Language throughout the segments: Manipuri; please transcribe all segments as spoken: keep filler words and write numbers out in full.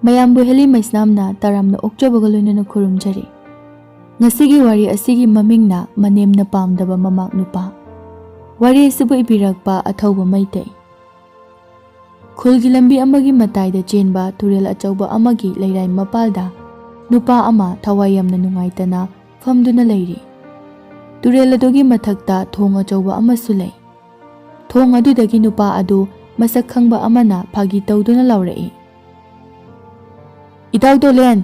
ꯃꯌꯥꯝꯕꯨ ꯍꯦꯂꯤ ꯃꯩꯁꯅꯥꯝꯅ ꯇꯔꯥꯝꯅ ꯑꯣꯛꯆꯕꯒ ꯂꯣꯏꯅꯅ ꯈꯨꯔꯨꯝꯖꯔꯤ꯫ ꯉꯁꯤꯒꯤ ꯋꯥꯔꯤ ꯑꯁꯤꯒꯤ ꯃꯃꯤꯡꯅ ꯃꯅꯦꯝꯅ ꯄꯥꯝꯗꯕ ꯃꯃꯥꯛ ꯅꯨꯄꯥ꯫ ꯋꯥꯔꯤ ꯑꯁꯤꯕꯨ ꯏꯕꯤꯔꯛꯄ ꯑꯊꯧꯕ ꯃꯩꯇꯩ꯫ ꯈꯨꯜꯒꯤ ꯂꯝꯕꯤ ꯑꯃꯒꯤ ꯃꯇꯥꯏꯗ ꯆꯦꯟꯕ ꯇꯨꯔꯦꯜ ꯑꯆꯧꯕ ꯑꯃꯒꯤ ꯂꯩꯔꯥꯏ ꯃꯄꯥꯜꯗ ꯅꯨꯄꯥ ꯑꯃ ꯊꯋꯥꯏ ꯌꯥꯝꯅ ꯅꯨꯡꯉꯥꯏꯇꯅ ꯐꯝꯗꯨꯅ ꯂꯩꯔꯤ꯫ ꯇꯨꯔꯦꯜ ꯑꯗꯨꯒꯤ ꯃꯊꯛꯇ ꯊꯣꯡ ꯑꯆꯧꯕ ꯑꯃꯁꯨ ꯂꯩ꯫ ꯊꯣꯡ ꯑꯗꯨꯗꯒꯤ ꯅꯨꯄꯥ ꯑꯗꯨ ꯃꯁꯛ ꯈꯪꯕ ꯑꯃꯅ ꯐꯥꯒꯤ ꯇꯧꯗꯨꯅ ꯂꯥꯎꯔꯛꯏ, "ꯏꯇꯥꯎ ꯇꯣꯂꯦꯟ,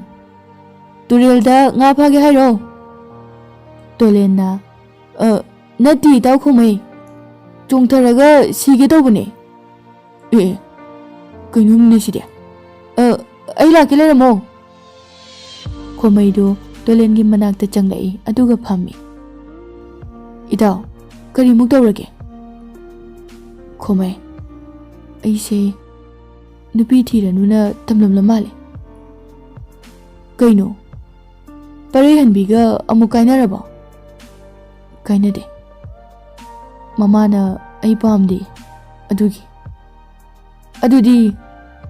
ꯇꯨꯔꯦꯜꯗ ꯉꯥ ꯐꯥꯒꯦ ꯍꯥꯏꯔꯣ?" ꯇꯣꯂꯦꯟꯅ, "ꯑ, ꯅꯠꯇꯦ ꯏꯇꯥꯎ ꯈꯣꯃꯩ, ꯆꯣꯡꯊꯔꯒ ꯁꯤꯒꯦ ꯇꯧꯕꯅꯦ꯫" "ꯑꯦ, ꯑꯦ, ꯀꯩꯅꯣꯅꯦ ꯁꯤꯗꯤ? ꯑ, ꯑꯩ ꯂꯥꯛꯀꯦ, ꯂꯩꯔꯝꯃꯣ꯫" ꯈꯣꯃꯩꯗꯨ ꯇꯣꯂꯦꯟꯒꯤ ꯃꯅꯥꯛꯇ ꯆꯪꯂꯛꯏ, ꯑꯗꯨꯒ ꯐꯝꯃꯤ꯫ "ꯏꯇꯥꯎ, ꯀꯔꯤꯃꯨꯛ ꯇꯧꯔꯒꯦ?" ꯈꯣꯃꯩ, "ꯑꯩꯁꯦ ꯅꯨꯄꯤ ꯊꯤꯔꯅꯨꯅ ꯇꯝꯂꯝꯂ ꯃꯥꯜꯂꯦ꯫" "ꯀꯩꯅꯣ? ꯄꯔꯩꯍꯟꯕꯤꯒ ꯑꯃꯨꯛ ꯀꯥꯏꯅꯔꯕꯣ?" "ꯀꯥꯏꯅꯗꯦ꯫ ꯃꯃꯥꯅ ꯑꯩ ꯄꯥꯝꯗꯦ, ꯑꯗꯨꯒꯤ꯫" "ꯑꯗꯨꯗꯤ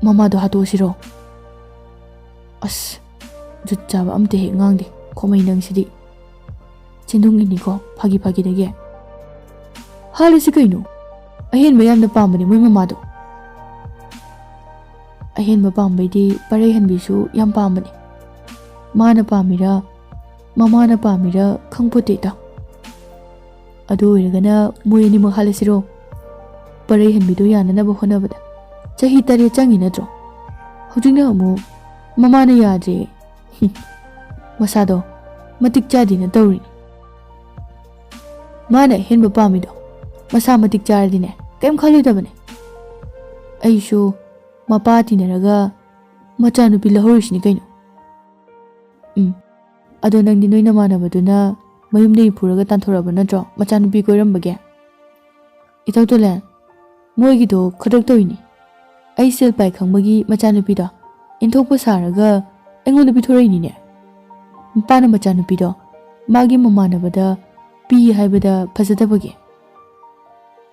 ꯃꯃꯥꯗꯣ ꯍꯥꯠꯇꯣꯛꯑꯁꯤꯔꯣ?" "ꯑꯁ, ꯖꯨꯠ ꯆꯥꯕ ꯑꯝꯇ ꯍꯦꯛ ꯉꯥꯡꯗꯦ ꯈꯣꯃꯩ ꯅꯪꯁꯤꯗꯤ꯫ ꯆꯦꯟꯗꯣꯡ ꯏꯅꯤꯀꯣ ꯐꯥꯒꯤ ꯐꯥꯒꯤꯗꯒꯤ꯫" "ꯍꯥꯠꯂꯁꯤ ꯀꯩꯅꯣ? ꯑꯍꯦꯟꯕ ꯌꯥꯝꯅ ꯄꯥꯝꯕꯅꯦ ꯃꯣꯏ ꯃꯃꯥꯗꯣ꯫" "ꯑꯍꯦꯟꯕ ꯄꯥꯝꯕꯩꯗꯤ ꯄꯔꯩꯍꯟꯕꯤꯁꯨ ꯌꯥꯝ ꯄꯥꯝꯕꯅꯦ꯫ ꯃꯥꯅ ꯄꯥꯝꯃꯤꯔꯥ, ꯃꯃꯥꯅ ꯄꯥꯝꯃꯤꯔꯥ ꯈꯪꯄꯣꯠꯇꯦ ꯏꯇꯥꯎ꯫ ꯑꯗꯨ ꯑꯣꯏꯔꯒꯅ ꯃꯣꯏ ꯑꯅꯤꯃꯛ ꯍꯥꯠꯂꯁꯤꯔꯣ? ꯄꯔꯩꯍꯟꯕꯤꯗꯣ ꯌꯥꯅꯅꯕ ꯍꯣꯠꯅꯕꯗ ꯆꯍꯤ ꯇꯔꯦꯠ ꯆꯪꯉꯤ ꯅꯠꯇ꯭ꯔꯣ? ꯍꯧꯖꯤꯛꯅ ꯑꯃꯨꯛ ꯃꯃꯥꯅ ꯌꯥꯗ꯭ꯔꯦ꯫ ꯍꯨꯝ, ꯃꯁꯥꯗꯣ ꯃꯇꯤꯛ ꯆꯥꯗꯦꯅ ꯇꯧꯔꯤꯅꯤ꯫" "ꯃꯥꯅ ꯑꯍꯦꯟꯕ ꯄꯥꯝꯃꯤꯗꯣ ꯃꯁꯥ ꯃꯇꯤꯛ ꯆꯥꯔꯗꯤꯅꯦ, ꯀꯩꯝ ꯈꯜꯂꯣꯏꯗꯕꯅꯦ꯫ ꯑꯩꯁꯨ ꯃꯄꯥ ꯇꯤꯟꯅꯔꯒ ꯃꯆꯥꯅꯨꯄꯤ ꯂꯧꯍꯧꯔꯤꯁꯤꯅꯤ ꯀꯩꯅꯣ꯫" "ꯎꯝ, ꯑꯗꯣ ꯅꯪꯗꯤ ꯅꯣꯏ ꯅꯃꯥꯟꯅꯕꯗꯨꯅ ꯃꯌꯨꯝꯗꯒꯤ ꯄꯨꯔꯒ ꯇꯥꯟꯊꯣꯔꯛꯑꯕ ꯅꯠꯇ꯭ꯔꯣ, ꯃꯆꯥꯅꯨꯄꯤ ꯀꯣꯏꯔꯝꯕꯒꯦ?" "ꯏꯇꯧ ꯇꯣꯂꯦꯟ, ꯃꯣꯏꯒꯤꯗꯣ ꯈꯗ꯭ꯔꯛ ꯇꯧꯏꯅꯤ꯫ ꯑꯩ ꯁꯦꯜ ꯄꯥꯏ ꯈꯪꯕꯒꯤ ꯃꯆꯥꯅꯨꯄꯤꯗꯣ ꯏꯟꯊꯣꯛꯄ ꯁꯥꯔꯒ ꯑꯩꯉꯣꯟꯗ ꯄꯤꯊꯣꯔꯛꯏꯅꯤꯅꯦ꯫ ꯃꯄꯥꯅ ꯃꯆꯥꯅꯨꯄꯤꯗꯣ ꯃꯥꯒꯤ ꯃꯃꯥꯟꯅꯕꯗ ꯄꯤ ꯍꯥꯏꯕꯗ ꯐꯖꯗꯕꯒꯤ꯫"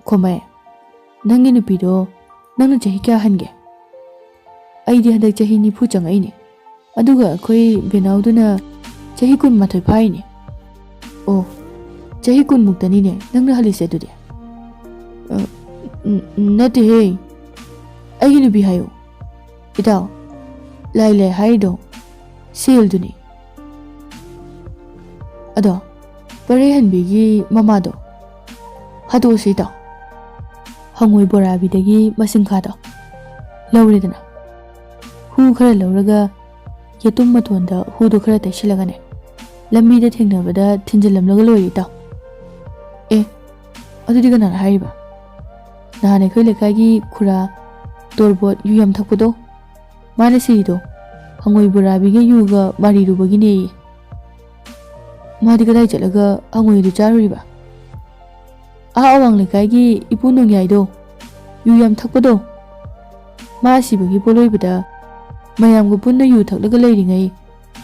"ꯈꯣꯃꯩ, ꯅꯪꯒꯤ ꯅꯨꯄꯤꯗꯣ ꯅꯪꯅ ꯆꯍꯤ ꯀꯌꯥ ꯍꯟꯒꯦ?" ꯑꯩꯗꯤ ꯍꯟꯗꯛ ꯆꯍꯤ ꯅꯤꯐꯨ ꯆꯪꯉꯛꯏꯅꯦ꯫ ꯑꯗꯨꯒ ꯑꯩꯈꯣꯏ ꯕꯦꯅꯥꯎꯗꯨꯅ ꯆꯍꯤ ꯀꯨꯟꯃꯥꯊꯣꯏ ꯐꯥꯔꯤꯅꯦ꯫ ꯑꯣ, ꯆꯍꯤ ꯀꯨꯟꯃꯨꯛꯇꯅꯤꯅꯦ ꯅꯪꯅ ꯍꯜꯂꯤꯁꯦ ꯑꯗꯨꯗꯤ꯫ ꯑ, ꯎꯝ, ꯎꯝ, ꯅꯠꯇꯦꯍꯦ꯫ ꯑꯩꯒꯤ ꯅꯨꯄꯤ ꯍꯥꯏꯌꯨ꯫ ꯏꯇꯥꯎ, ꯂꯥꯏ ꯂꯩ ꯍꯥꯏꯔꯤꯗꯣ ꯁꯦꯜꯗꯨꯅꯤ꯫ ꯑꯗꯣ, ꯄꯔꯩꯍꯟꯕꯤꯒꯤ ꯃꯃꯥꯗꯣ ꯍꯥꯠꯇꯣꯛꯑꯁꯤ ꯏꯇꯥꯎ꯫ ꯍꯉꯣꯏ ꯕꯣꯔꯥꯕꯤꯗꯒꯤ ꯃꯁꯤꯡꯈꯥꯗꯣ ꯂꯧꯔꯦꯗꯅ, ꯍꯨ ꯈꯔ ꯂꯧꯔꯒ ꯌꯦꯇꯨꯝ ꯃꯇꯣꯟꯗ ꯍꯨꯗꯣ ꯈꯔ ꯇꯩꯁꯤꯜꯂꯒꯅꯦ, ꯂꯝꯕꯤꯗ ꯊꯦꯡꯅꯕꯗ ꯊꯤꯟꯖꯤꯜꯂꯝꯂꯒ ꯂꯣꯏꯔꯦ ꯏꯇꯥꯎ꯫ ꯑꯦ, ꯑꯗꯨꯗꯤ ꯀꯅꯥꯅ ꯍꯥꯏꯔꯤꯕ? ꯅꯍꯥꯟ ꯑꯩꯈꯣꯏ ꯂꯩꯀꯥꯏꯒꯤ ꯈꯨꯔꯥ ꯇꯣꯔꯕꯣꯠ ꯌꯨ ꯌꯥꯝ ꯊꯛꯄꯗꯣ, ꯃꯥꯅ ꯁꯤꯔꯤꯗꯣ ꯍꯉꯣꯏ ꯕꯣꯔꯥꯕꯤꯒ ꯌꯨꯒ ꯃꯥꯔꯤꯔꯨꯕꯒꯤꯅꯦꯌꯦ꯫ ꯃꯥꯗꯤ ꯀꯗꯥꯏ ꯆꯠꯂꯒ ꯍꯉꯣꯏꯗꯨ ꯆꯥꯔꯨꯔꯤꯕ? ꯑꯥ ꯑꯋꯥꯡ ꯂꯩꯀꯥꯏꯒꯤ ꯏꯄꯨ ꯅꯣꯡꯌꯥꯏꯗꯣ, ꯌꯨ ꯌꯥꯝ ꯊꯛꯄꯗꯣ, ꯃꯥ ꯁꯤꯕꯒꯤ ꯄꯣꯠꯂꯣꯏꯕꯗ ꯃꯌꯥꯝꯒ ꯄꯨꯟꯅ ꯌꯨ ꯊꯛꯂꯒ ꯂꯩꯔꯤꯉꯩ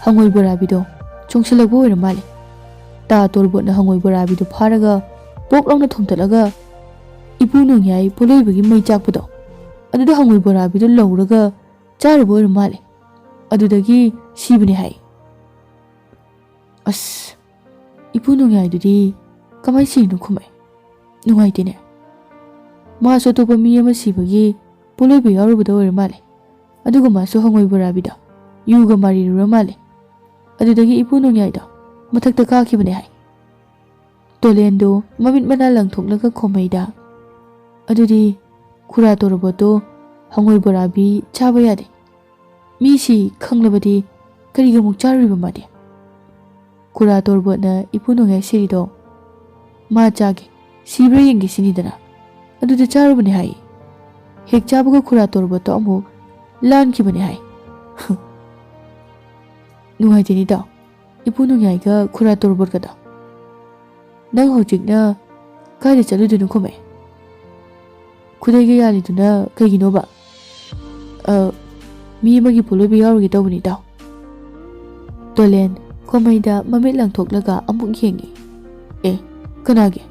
ꯍꯉꯣꯏ ꯕꯣꯔꯥꯕꯤꯗꯣ ꯆꯣꯡꯁꯤꯜꯂꯛꯄ ꯑꯣꯏꯔ ꯃꯥꯜꯂꯦ꯫ ꯇꯥ ꯇꯣꯔꯕꯣꯠꯅ ꯍꯉꯣꯏ ꯕꯣꯔꯥꯕꯤꯗꯣ ꯐꯥꯔꯒ ꯄꯣꯛ ꯂꯥꯎꯅ ꯊꯣꯝꯇꯠꯂꯒ ꯏꯄꯨ ꯅꯣꯡꯌꯥꯏ ꯄꯣꯠꯂꯣꯏꯕꯒꯤ ꯃꯩ ꯆꯥꯛꯄꯗꯣ, ꯑꯗꯨꯗ ꯍꯉꯣꯏ ꯕꯣꯔꯥꯕꯤꯗꯣ ꯂꯧꯔꯒ ꯆꯥꯔꯨꯕ ꯑꯣꯏꯔ ꯃꯥꯜꯂꯦ꯫ ꯑꯗꯨꯗꯒꯤ ꯁꯤꯕꯅꯦ ꯍꯥꯏ꯫ ꯑꯁ, ꯏꯄꯨ ꯅꯣꯡꯌꯥꯏꯗꯨꯗꯤ ꯀꯃꯥꯏ ꯁꯤꯔꯤꯅꯣ ꯈꯨꯃꯥꯏ? ꯅꯨꯡꯉꯥꯏꯇꯦꯅꯦ꯫ ꯃꯥꯁꯨ ꯑꯇꯣꯞꯄ ꯃꯤ ꯑꯃ ꯁꯤꯕꯒꯤ ꯄꯣꯠꯂꯣꯏꯕ ꯌꯥꯎꯔꯨꯕꯗ ꯑꯣꯏꯔ ꯃꯥꯜꯂꯦ꯫ ꯑꯗꯨꯒ ꯃꯥꯁꯨ ꯍꯉꯣꯏ ꯕꯣꯔꯥꯕꯤꯗ ꯌꯨꯒ ꯃꯥꯔꯤꯔꯨꯔ ꯃꯥꯜꯂꯦ꯫ ꯑꯗꯨꯗꯒꯤ ꯏꯄꯨ ꯅꯣꯡꯌꯥꯏꯗꯣ ꯃꯊꯛꯇ ꯀꯥꯈꯤꯕꯅꯦ ꯍꯥꯏ꯫ ꯇꯣꯂꯦꯟꯗꯣ ꯃꯃꯤꯠ ꯃꯅꯥ ꯂꯪꯊꯣꯛꯂꯒ ꯈꯣꯃꯩꯗ, "ꯑꯗꯨꯗꯤ ꯈꯨꯔꯥ ꯇꯣꯔꯕꯣꯠꯇꯣ ꯍꯉꯣꯏ ꯕꯣꯔꯥꯕꯤ ꯆꯥꯕ ꯌꯥꯗꯦ꯫ ꯃꯤꯁꯤ ꯈꯪꯂꯕꯗꯤ ꯀꯔꯤꯒꯤ ꯑꯃꯨꯛ ꯆꯥꯔꯨꯔꯤꯕ ꯃꯥꯗꯤ?" ꯈꯨꯔꯥ ꯇꯣꯔꯕꯣꯠꯅ ꯏꯄꯨ ꯅꯣꯡꯌꯥꯏ ꯁꯤꯔꯤꯗꯣ ꯃꯥ ꯆꯥꯒꯦ, ꯁꯤꯕ꯭ꯔꯥ ꯌꯦꯡꯒꯦ ꯁꯤꯅꯤꯗꯅ꯫ ꯑꯗꯨꯗ ꯆꯥꯔꯨꯕꯅꯦ ꯍꯥꯏ꯫ ꯍꯦꯛ ꯆꯥꯕꯒ ꯈꯨꯔꯥ ꯇꯣꯔꯕꯣꯠꯇꯣ ꯑꯃꯨꯛ ꯂꯥꯟꯈꯤꯕꯅꯦ ꯍꯥꯏ꯫ ꯅꯨꯡꯉꯥꯏꯇꯦꯅꯦ ꯏꯇꯥꯎ, ꯏꯄꯨ ꯅꯣꯡꯌꯥꯏꯒ ꯈꯨꯔꯥ ꯇꯣꯔꯕꯣꯠꯀꯗꯣ꯫ ꯅꯪ ꯍꯧꯖꯤꯛꯅ ꯀꯥꯏꯗ ꯆꯠꯂꯨꯗꯣꯏꯅꯣ ꯈꯨꯃꯩ? ꯈꯨꯗꯩꯒ ꯌꯥꯜꯂꯤꯗꯨꯅ ꯀꯩꯒꯤꯅꯣꯕ? ꯑ, ꯃꯤ ꯑꯃꯒꯤ ꯄꯣꯠꯂꯣꯏꯕ ꯌꯥꯎꯔꯨꯒꯦ ꯇꯧꯕꯅꯤ ꯏꯇꯥꯎ꯫ ꯇꯣꯂꯦꯟ ꯈꯣꯃꯩꯗ ꯃꯃꯤꯠ ꯂꯪꯊꯣꯛꯂꯒ ꯑꯃꯨꯛ ꯌꯦꯡꯉꯤ꯫ ꯑꯦ, ꯀꯅꯥꯒꯤ?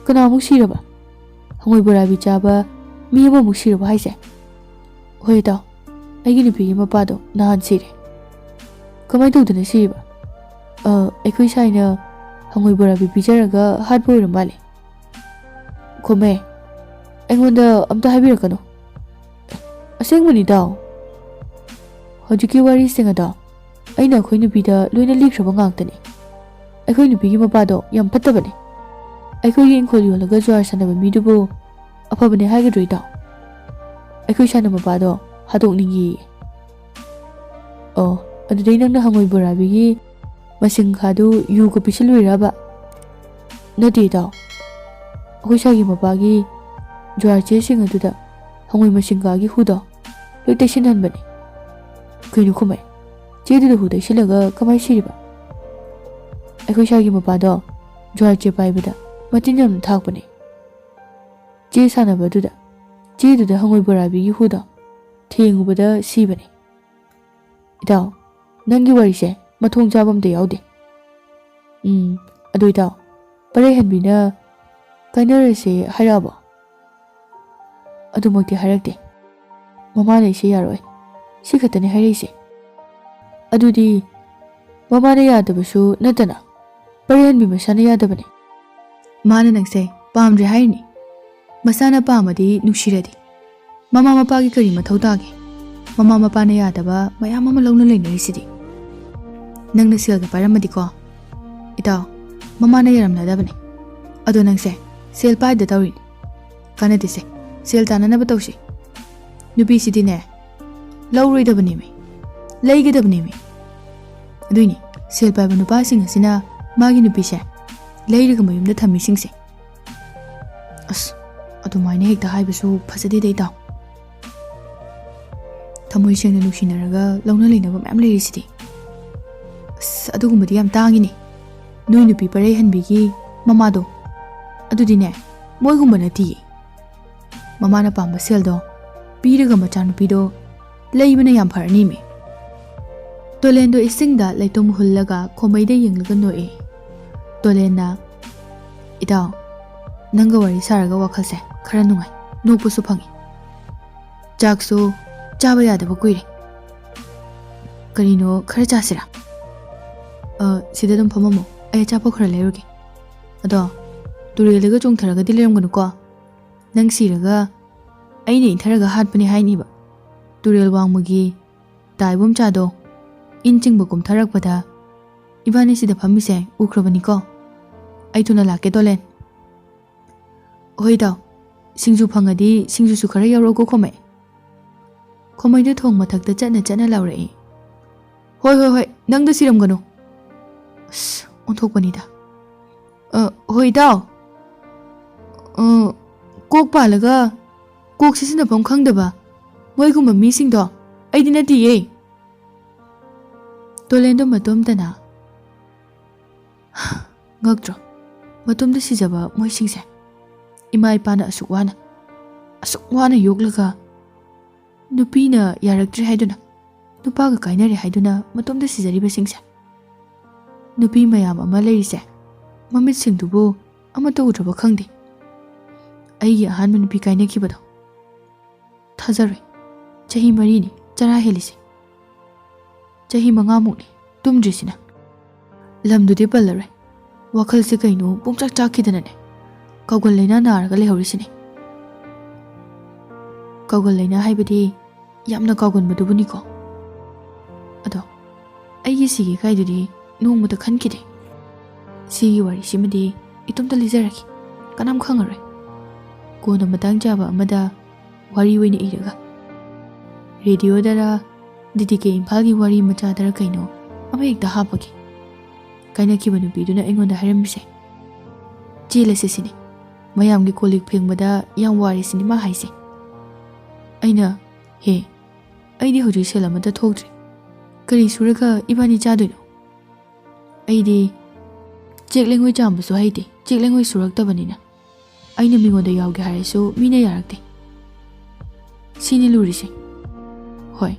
ꯀꯅꯥꯃꯨꯛ ꯁꯤꯔꯕ? ꯍꯉꯣꯏ ꯕꯣꯔꯥꯕꯤ ꯆꯥꯕ ꯃꯤ ꯑꯃꯃꯨꯛ ꯁꯤꯔꯕ ꯍꯥꯏꯁꯦ? ꯍꯣꯏ ꯏꯇꯥꯎ, ꯑꯩꯒꯤ ꯅꯨꯄꯤꯒꯤ ꯃꯄꯥꯗꯣ ꯅꯍꯥꯟ ꯁꯤꯔꯦ꯫ ꯀꯃꯥꯏꯅ ꯇꯧꯗꯅ ꯁꯤꯔꯤꯕ? ꯑ, ꯑꯩꯈꯣꯏ ꯁꯥꯏꯅ ꯍꯪꯉꯣꯏ ꯕꯣꯔꯥꯕꯤ ꯄꯤꯖꯔꯒ ꯍꯥꯠꯄ ꯑꯣꯏꯔ ꯃꯥꯜꯂꯦ꯫ ꯈꯨꯝꯃꯦ, ꯑꯩꯉꯣꯟꯗ ꯑꯝꯇ ꯍꯥꯏꯕꯤꯔꯛꯀꯅꯨ꯫ ꯑꯁꯦꯡꯕꯅꯤ ꯏꯇꯥꯎ꯫ ꯍꯧꯖꯤꯛꯀꯤ ꯋꯥꯔꯤꯁꯤꯡ ꯑꯗꯣ ꯑꯩꯅ ꯑꯩꯈꯣꯏ ꯅꯨꯄꯤꯗ ꯂꯣꯏꯅ ꯂꯤꯈ꯭ꯔꯕ ꯉꯥꯛꯇꯅꯤ꯫ ꯑꯩꯈꯣꯏ ꯅꯨꯄꯤꯒꯤ ꯃꯄꯥꯗꯣ ꯌꯥꯝ ꯐꯠꯇꯕꯅꯤ꯫ ꯑꯩꯈꯣꯏꯒꯤ ꯏꯪꯈꯣꯜ ꯌꯣꯜꯂꯒ ꯖꯨꯋꯥꯔ ꯁꯥꯟꯅꯕ ꯃꯤꯗꯨꯕꯨ ꯑꯐꯕꯅꯦ ꯍꯥꯏꯒꯗ꯭ꯔꯣ ꯏꯇꯥꯎ? ꯑꯩꯈꯣꯏ ꯁꯥꯏꯅ ꯃꯄꯥꯗꯣ ꯍꯥꯠꯇꯣꯛꯅꯤꯡꯉꯦꯌꯦ꯫ ꯑꯣ, ꯑꯗꯨꯗꯩ ꯅꯪꯅ ꯍꯪꯉꯣꯏ ꯕꯣꯔꯥꯕꯤꯒꯤ ꯃꯁꯤꯡꯈꯥꯗꯨ ꯌꯨꯒ ꯄꯤꯁꯤꯜꯂꯨꯏꯔꯕ? ꯅꯠꯇꯦ ꯏꯇꯥꯎ, ꯑꯩꯈꯣꯏ ꯁꯥꯏꯒꯤ ꯃꯄꯥꯒꯤ ꯖꯨꯋꯥꯔ ꯆꯦꯁꯤꯡ ꯑꯗꯨꯗ ꯍꯪꯉꯣꯏ ꯃꯁꯤꯡꯈꯥꯒꯤ ꯍꯨꯗꯣ ꯂꯣꯏ ꯇꯩꯁꯤꯟꯍꯟꯕꯅꯤ꯫ ꯀꯩꯅꯣ ꯈꯨꯝꯃꯩ, ꯆꯦꯗꯨꯗ ꯍꯨ ꯇꯩꯁꯤꯜꯂꯒ ꯀꯃꯥꯏ ꯁꯤꯔꯤꯕ? ꯑꯩꯈꯣꯏ ꯁꯥꯏꯒꯤ ꯃꯄꯥꯗꯣ ꯖꯨꯋꯥꯔ ꯆꯦ ꯄꯥꯏꯕꯗ ꯃꯇꯤꯟ ꯌꯥꯝꯅ ꯊꯥꯛꯄꯅꯦ꯫ ꯆꯦ ꯁꯥꯟꯅꯕꯗꯨꯗ ꯆꯦꯗꯨꯗ ꯍꯪꯉꯣꯏ ꯕꯣꯔꯥꯕꯤꯒꯤ ꯍꯨꯗꯣ ꯊꯦꯡꯉꯨꯕꯗ ꯁꯤꯕꯅꯦ꯫ ꯏꯇꯥꯎ, ꯅꯪꯒꯤ ꯋꯥꯔꯤꯁꯦ ꯃꯊꯣꯡ ꯆꯥꯕ ꯑꯝꯇ ꯌꯥꯎꯗꯦ꯫ ꯎꯝ, ꯑꯗꯨ ꯏꯇꯥꯎ, ꯄꯔꯩꯍꯟꯕꯤꯅ ꯀꯥꯏꯅꯔꯁꯦ ꯍꯥꯏꯔꯛꯑꯕꯣ? ꯑꯗꯨꯃꯛꯇꯤ ꯍꯥꯏꯔꯛꯇꯦ꯫ ꯃꯃꯥꯅ ꯏꯁꯦ ꯌꯥꯔꯣꯏ, ꯁꯤ ꯈꯛꯇꯅꯦ ꯍꯥꯏꯔꯛꯏꯁꯦ꯫ ꯑꯗꯨꯗꯤ ꯃꯃꯥꯅ ꯌꯥꯗꯕꯁꯨ ꯅꯠꯇꯅ ꯄꯔꯩꯍꯟꯕꯤ ꯃꯁꯥꯅ ꯌꯥꯗꯕꯅꯦ꯫ ꯃꯥꯅ ꯅꯪꯁꯦ ꯄꯥꯝꯗ꯭ꯔꯦ ꯍꯥꯏꯔꯤꯅꯤ꯫ ꯃꯁꯥꯅ ꯄꯥꯝꯃꯗꯤ ꯅꯨꯡꯁꯤꯔꯗꯤ ꯃꯃꯥ ꯃꯄꯥꯒꯤ ꯀꯔꯤ ꯃꯊꯧ ꯇꯥꯒꯦ? ꯃꯃꯥ ꯃꯄꯥꯅ ꯌꯥꯗꯕ ꯃꯌꯥꯝ ꯑꯃ ꯂꯧꯅ ꯂꯩꯅꯔꯤꯁꯤꯗꯤ꯫ ꯅꯪꯅ ꯁꯦꯜꯒ ꯄꯥꯏꯔꯝꯃꯗꯤꯀꯣ, ꯏꯇꯥꯎ, ꯃꯃꯥꯅ ꯌꯥꯔꯝꯅꯗꯕꯅꯦ꯫ ꯑꯗꯣ ꯅꯪꯁꯦ ꯁꯦꯜ ꯄꯥꯏꯗ ꯇꯧꯔꯤꯅꯤ꯫ ꯀꯥꯟꯅꯗꯦꯁꯦ, ꯁꯦꯜ ꯇꯥꯟꯅꯅꯕ ꯇꯧꯁꯤ꯫ ꯅꯨꯄꯤꯁꯤꯗꯤꯅꯦ, ꯂꯧꯔꯣꯏꯗꯕꯅꯦꯃꯤ, ꯂꯩꯒꯗꯕꯅꯦꯃꯤ꯫ ꯑꯗꯨꯏꯅꯤ, ꯁꯦꯜ ꯄꯥꯏꯕ ꯅꯨꯄꯥꯁꯤꯡ ꯑꯁꯤꯅ ꯃꯥꯒꯤ ꯅꯨꯄꯤꯁꯦ ꯂꯩꯔꯒ ꯃꯌꯨꯝꯗ ꯊꯝꯃꯤꯁꯤꯡꯁꯦ꯫ ꯑꯁ, ꯑꯗꯨꯃꯥꯏꯅ ꯍꯦꯛꯇ ꯍꯥꯏꯕꯁꯨ ꯐꯖꯗꯦꯗ ꯏꯇꯥꯎ꯫ ꯊꯃꯣꯏ ꯁꯦꯡꯅ ꯅꯨꯡꯁꯤꯅꯔꯒ ꯂꯧꯅ ꯂꯩꯅꯕ ꯃꯌꯥꯝ ꯂꯩꯔꯤꯁꯤꯗꯤ꯫ ꯑꯁ, ꯑꯗꯨꯒꯨꯝꯕꯗꯤ ꯌꯥꯝ ꯇꯥꯡꯉꯤꯅꯦ꯫ ꯅꯣꯏ ꯅꯨꯄꯤ ꯄꯔꯩꯍꯟꯕꯤꯒꯤ ꯃꯃꯥꯗꯣ, ꯑꯗꯨꯗꯤꯅꯦ, ꯃꯣꯏꯒꯨꯝꯕ ꯅꯠꯇꯤꯌꯦ꯫ ꯃꯃꯥꯅ ꯄꯥꯝꯕ ꯁꯦꯜꯗꯣ ꯄꯤꯔꯒ ꯃꯆꯥꯅꯨꯄꯤꯗꯣ ꯂꯩꯕꯅ ꯌꯥꯝ ꯐꯔꯅꯤꯃꯤ꯫ ꯇꯣꯂꯦꯟꯗꯣ ꯏꯁꯤꯡꯗ ꯂꯩꯇꯨꯝ ꯍꯨꯜꯂꯒ ꯈꯣꯃꯩꯗ ꯌꯦꯡꯂꯒ ꯅꯣꯛꯑꯦ꯫ ꯇꯣꯂꯦꯟꯅ, "ꯏꯇꯥꯎ, ꯅꯪꯒ ꯋꯥꯔꯤ ꯁꯥꯔꯒ ꯋꯥꯈꯜꯁꯦ ꯈꯔ ꯅꯨꯡꯉꯥꯏ, ꯅꯣꯛꯄꯁꯨ ꯐꯪꯉꯤ꯫ ꯆꯥꯛꯁꯨ ꯆꯥꯕ ꯌꯥꯗꯕ ꯀꯨꯏꯔꯦ꯫ ꯀꯔꯤꯅꯣ ꯈꯔ ꯆꯥꯁꯤꯔꯥ? ꯑ, ꯁꯤꯗ ꯑꯗꯨꯝ ꯐꯝꯃꯝꯃꯣ, ꯑꯩ ꯑꯆꯥꯄꯣꯠ ꯈꯔ ꯂꯩꯔꯨꯒꯦ꯫ ꯑꯗꯣ ꯇꯨꯔꯦꯜꯗꯒ ꯆꯣꯡꯊꯔꯒꯗꯤ ꯂꯩꯔꯝꯒꯅꯨꯀꯣ꯫ ꯅꯪ ꯁꯤꯔꯒ ꯑꯩꯅ ꯏꯟꯊꯔꯒ ꯍꯥꯠꯄꯅꯦ ꯍꯥꯏꯅꯤꯕ꯫ ꯇꯨꯔꯦꯜ ꯋꯥꯡꯃꯒꯤ ꯇꯥ ꯏꯕꯣꯝꯆꯥꯗꯣ ꯏꯟ ꯆꯤꯡꯕ ꯀꯨꯝꯊꯔꯛꯄꯗ ꯏꯕꯥꯅꯤ ꯁꯤꯗ ꯐꯝꯃꯤꯁꯦ ꯎꯈ꯭ꯔꯕꯅꯤꯀꯣ꯫ ꯑꯩ ꯊꯨꯅ ꯂꯥꯛꯀꯦ, ꯇꯣꯂꯦꯟ꯫ ꯍꯣꯏ ꯏꯇꯥꯎ, ꯁꯤꯡꯖꯨ ꯐꯪꯉꯗꯤ ꯁꯤꯡꯖꯨꯁꯨ ꯈꯔ ꯌꯥꯎꯔꯛꯎꯀꯣ, ꯈꯣꯃꯩ꯫ ꯈꯣꯃꯩꯗꯣ ꯊꯣꯡ ꯃꯊꯛꯇ ꯆꯠꯅ ꯆꯠꯅ ꯂꯥꯎꯔꯛꯏ꯫ ꯍꯣꯏ, ꯍꯣꯏ, ꯍꯣꯏ, ꯅꯪꯗ ꯁꯤꯔꯝꯒꯅꯨ꯫ ꯑꯁ, ꯑꯣꯟꯊꯣꯛꯄꯅꯤꯗ꯫ ꯑ, ꯍꯣꯏ ꯏꯇꯥꯎ꯫ ꯑ, ꯀꯣꯛ ꯄꯥꯜꯂꯒ ꯀꯣꯛ ꯁꯤꯖꯤꯟꯅꯐꯝ ꯈꯪꯗꯕ ꯃꯣꯏꯒꯨꯝꯕ ꯃꯤꯁꯤꯡꯗꯣ ꯑꯩꯗꯤ ꯅꯠꯇꯤꯌꯦ꯫ ꯇꯣꯂꯦꯟꯗꯣ ꯃꯇꯣꯝꯇꯅ ꯉꯛꯇ꯭ꯔꯣ? ꯃꯇꯣꯝꯇ ꯁꯤꯖꯕ ꯃꯣꯏꯁꯤꯡꯁꯦ꯫ ꯏꯃꯥ ꯏꯄꯥꯅ ꯑꯁꯨꯛ ꯋꯥꯅ, ꯑꯁꯨꯛ ꯋꯥꯅ ꯌꯣꯛꯂꯒ, ꯅꯨꯄꯤꯅ ꯌꯥꯔꯛꯇ꯭ꯔꯦ ꯍꯥꯏꯗꯨꯅ, ꯅꯨꯄꯥꯒ ꯀꯥꯏꯅꯔꯦ ꯍꯥꯏꯗꯨꯅ ꯃꯇꯣꯝꯇ ꯁꯤꯖꯔꯤꯕꯁꯤꯡꯁꯦ꯫ ꯅꯨꯄꯤ ꯃꯌꯥꯝ ꯑꯃ ꯂꯩꯔꯤꯁꯦ, ꯃꯃꯤꯠꯁꯤꯡꯗꯨꯕꯨ ꯑꯃꯠꯇ ꯎꯗ꯭ꯔꯕ ꯈꯪꯗꯦ꯫ ꯑꯩꯒꯤ ꯑꯍꯥꯟꯕ ꯅꯨꯄꯤ ꯀꯥꯏꯅꯈꯤꯕꯗꯣ ꯊꯥꯖꯔꯣꯏ꯫ ꯆꯍꯤ ꯃꯔꯤꯅꯤ ꯆꯔꯥ ꯍꯦꯜꯂꯤꯁꯦ꯫ ꯆꯍꯤ ꯃꯉꯥꯃꯨꯛꯅꯤ ꯇꯨꯝꯗ꯭ꯔꯤꯁꯤꯅ꯫ ꯂꯝꯗꯨꯗꯤ ꯄꯜꯂꯔꯣꯏ꯫ ꯋꯥꯈꯜꯁꯦ ꯀꯩꯅꯣ ꯄꯨꯡꯆꯥꯛ ꯆꯥꯛꯈꯤꯗꯅꯅꯦ, ꯀꯥꯎꯒꯜ ꯂꯩꯅꯥ ꯅꯥꯔꯒ ꯂꯩꯍꯧꯔꯤꯁꯤꯅꯦ꯫ ꯀꯥꯎꯒꯜ ꯂꯩꯅꯥ ꯍꯥꯏꯕꯗꯤ ꯌꯥꯝꯅ ꯀꯥꯎꯒꯟꯕꯗꯨꯕꯨꯅꯤꯀꯣ꯫ ꯑꯗꯣ ꯑꯩꯒꯤ ꯁꯤꯒꯦ ꯀꯥꯏꯗꯨꯗꯤ ꯅꯣꯡꯃꯇ ꯈꯟꯈꯤꯗꯦ꯫ ꯁꯤꯒꯤ ꯋꯥꯔꯤꯁꯤꯃꯗꯤ ꯏꯇꯣꯝꯇ ꯂꯤꯖꯔꯒꯦ, ꯀꯅꯥꯝ ꯈꯪꯉꯔꯣꯏ꯫ ꯀꯣꯟꯅ ꯃꯇꯥꯡ ꯆꯥꯕ ꯑꯃꯗ ꯋꯥꯔꯤ ꯑꯣꯏꯅ ꯏꯔꯒ ꯔꯦꯗꯤꯑꯣꯗꯔ, ꯗꯤ ꯗꯤ ꯀꯦ ꯏꯝꯐꯥꯜꯒꯤ ꯋꯥꯔꯤ ꯃꯆꯥꯗꯔ ꯀꯩꯅꯣ ꯑꯃ ꯍꯦꯛꯇ ꯍꯥꯞꯄꯒꯦ꯫ ꯀꯥꯏꯅꯈꯤꯕ ꯅꯨꯄꯤꯗꯨꯅ ꯑꯩꯉꯣꯟꯗ ꯍꯥꯏꯔꯝꯃꯤꯁꯦ, "ꯆꯦꯜꯂꯁꯦ" ꯁꯤꯅꯤ꯫ "ꯃꯌꯥꯝꯒꯤ ꯀꯣꯜ ꯂꯤꯛ ꯐꯦꯡꯕꯗ ꯌꯥꯝ ꯋꯥꯔꯦ" ꯁꯤꯅꯤ ꯃꯥ ꯍꯥꯏꯁꯦ꯫ ꯑꯩꯅ, "ꯍꯦ, ꯑꯩꯗꯤ ꯍꯧꯖꯤꯛ ꯁꯦꯜ ꯑꯃꯠꯇ ꯊꯣꯛꯇ꯭ꯔꯤ꯫ ꯀꯔꯤ ꯁꯨꯔꯒ ꯏꯕꯥꯅꯤ ꯆꯥꯗꯣꯏꯅꯣ? ꯑꯩꯗꯤ ꯆꯦꯛ ꯂꯦꯡꯉꯣꯏ ꯆꯥꯝꯕꯁꯨ ꯍꯩꯇꯦ, ꯆꯦꯛ ꯂꯦꯡꯉꯣꯏ ꯁꯨꯔꯛꯇꯕꯅꯤꯅ꯫ ꯑꯩꯅ ꯃꯤꯉꯣꯟꯗ ꯌꯥꯎꯒꯦ ꯍꯥꯏꯔꯁꯨ ꯃꯤꯅ ꯌꯥꯔꯛꯇꯦ" ꯁꯤꯅꯤ ꯂꯨꯔꯤꯁꯦ꯫ ꯍꯣꯏ,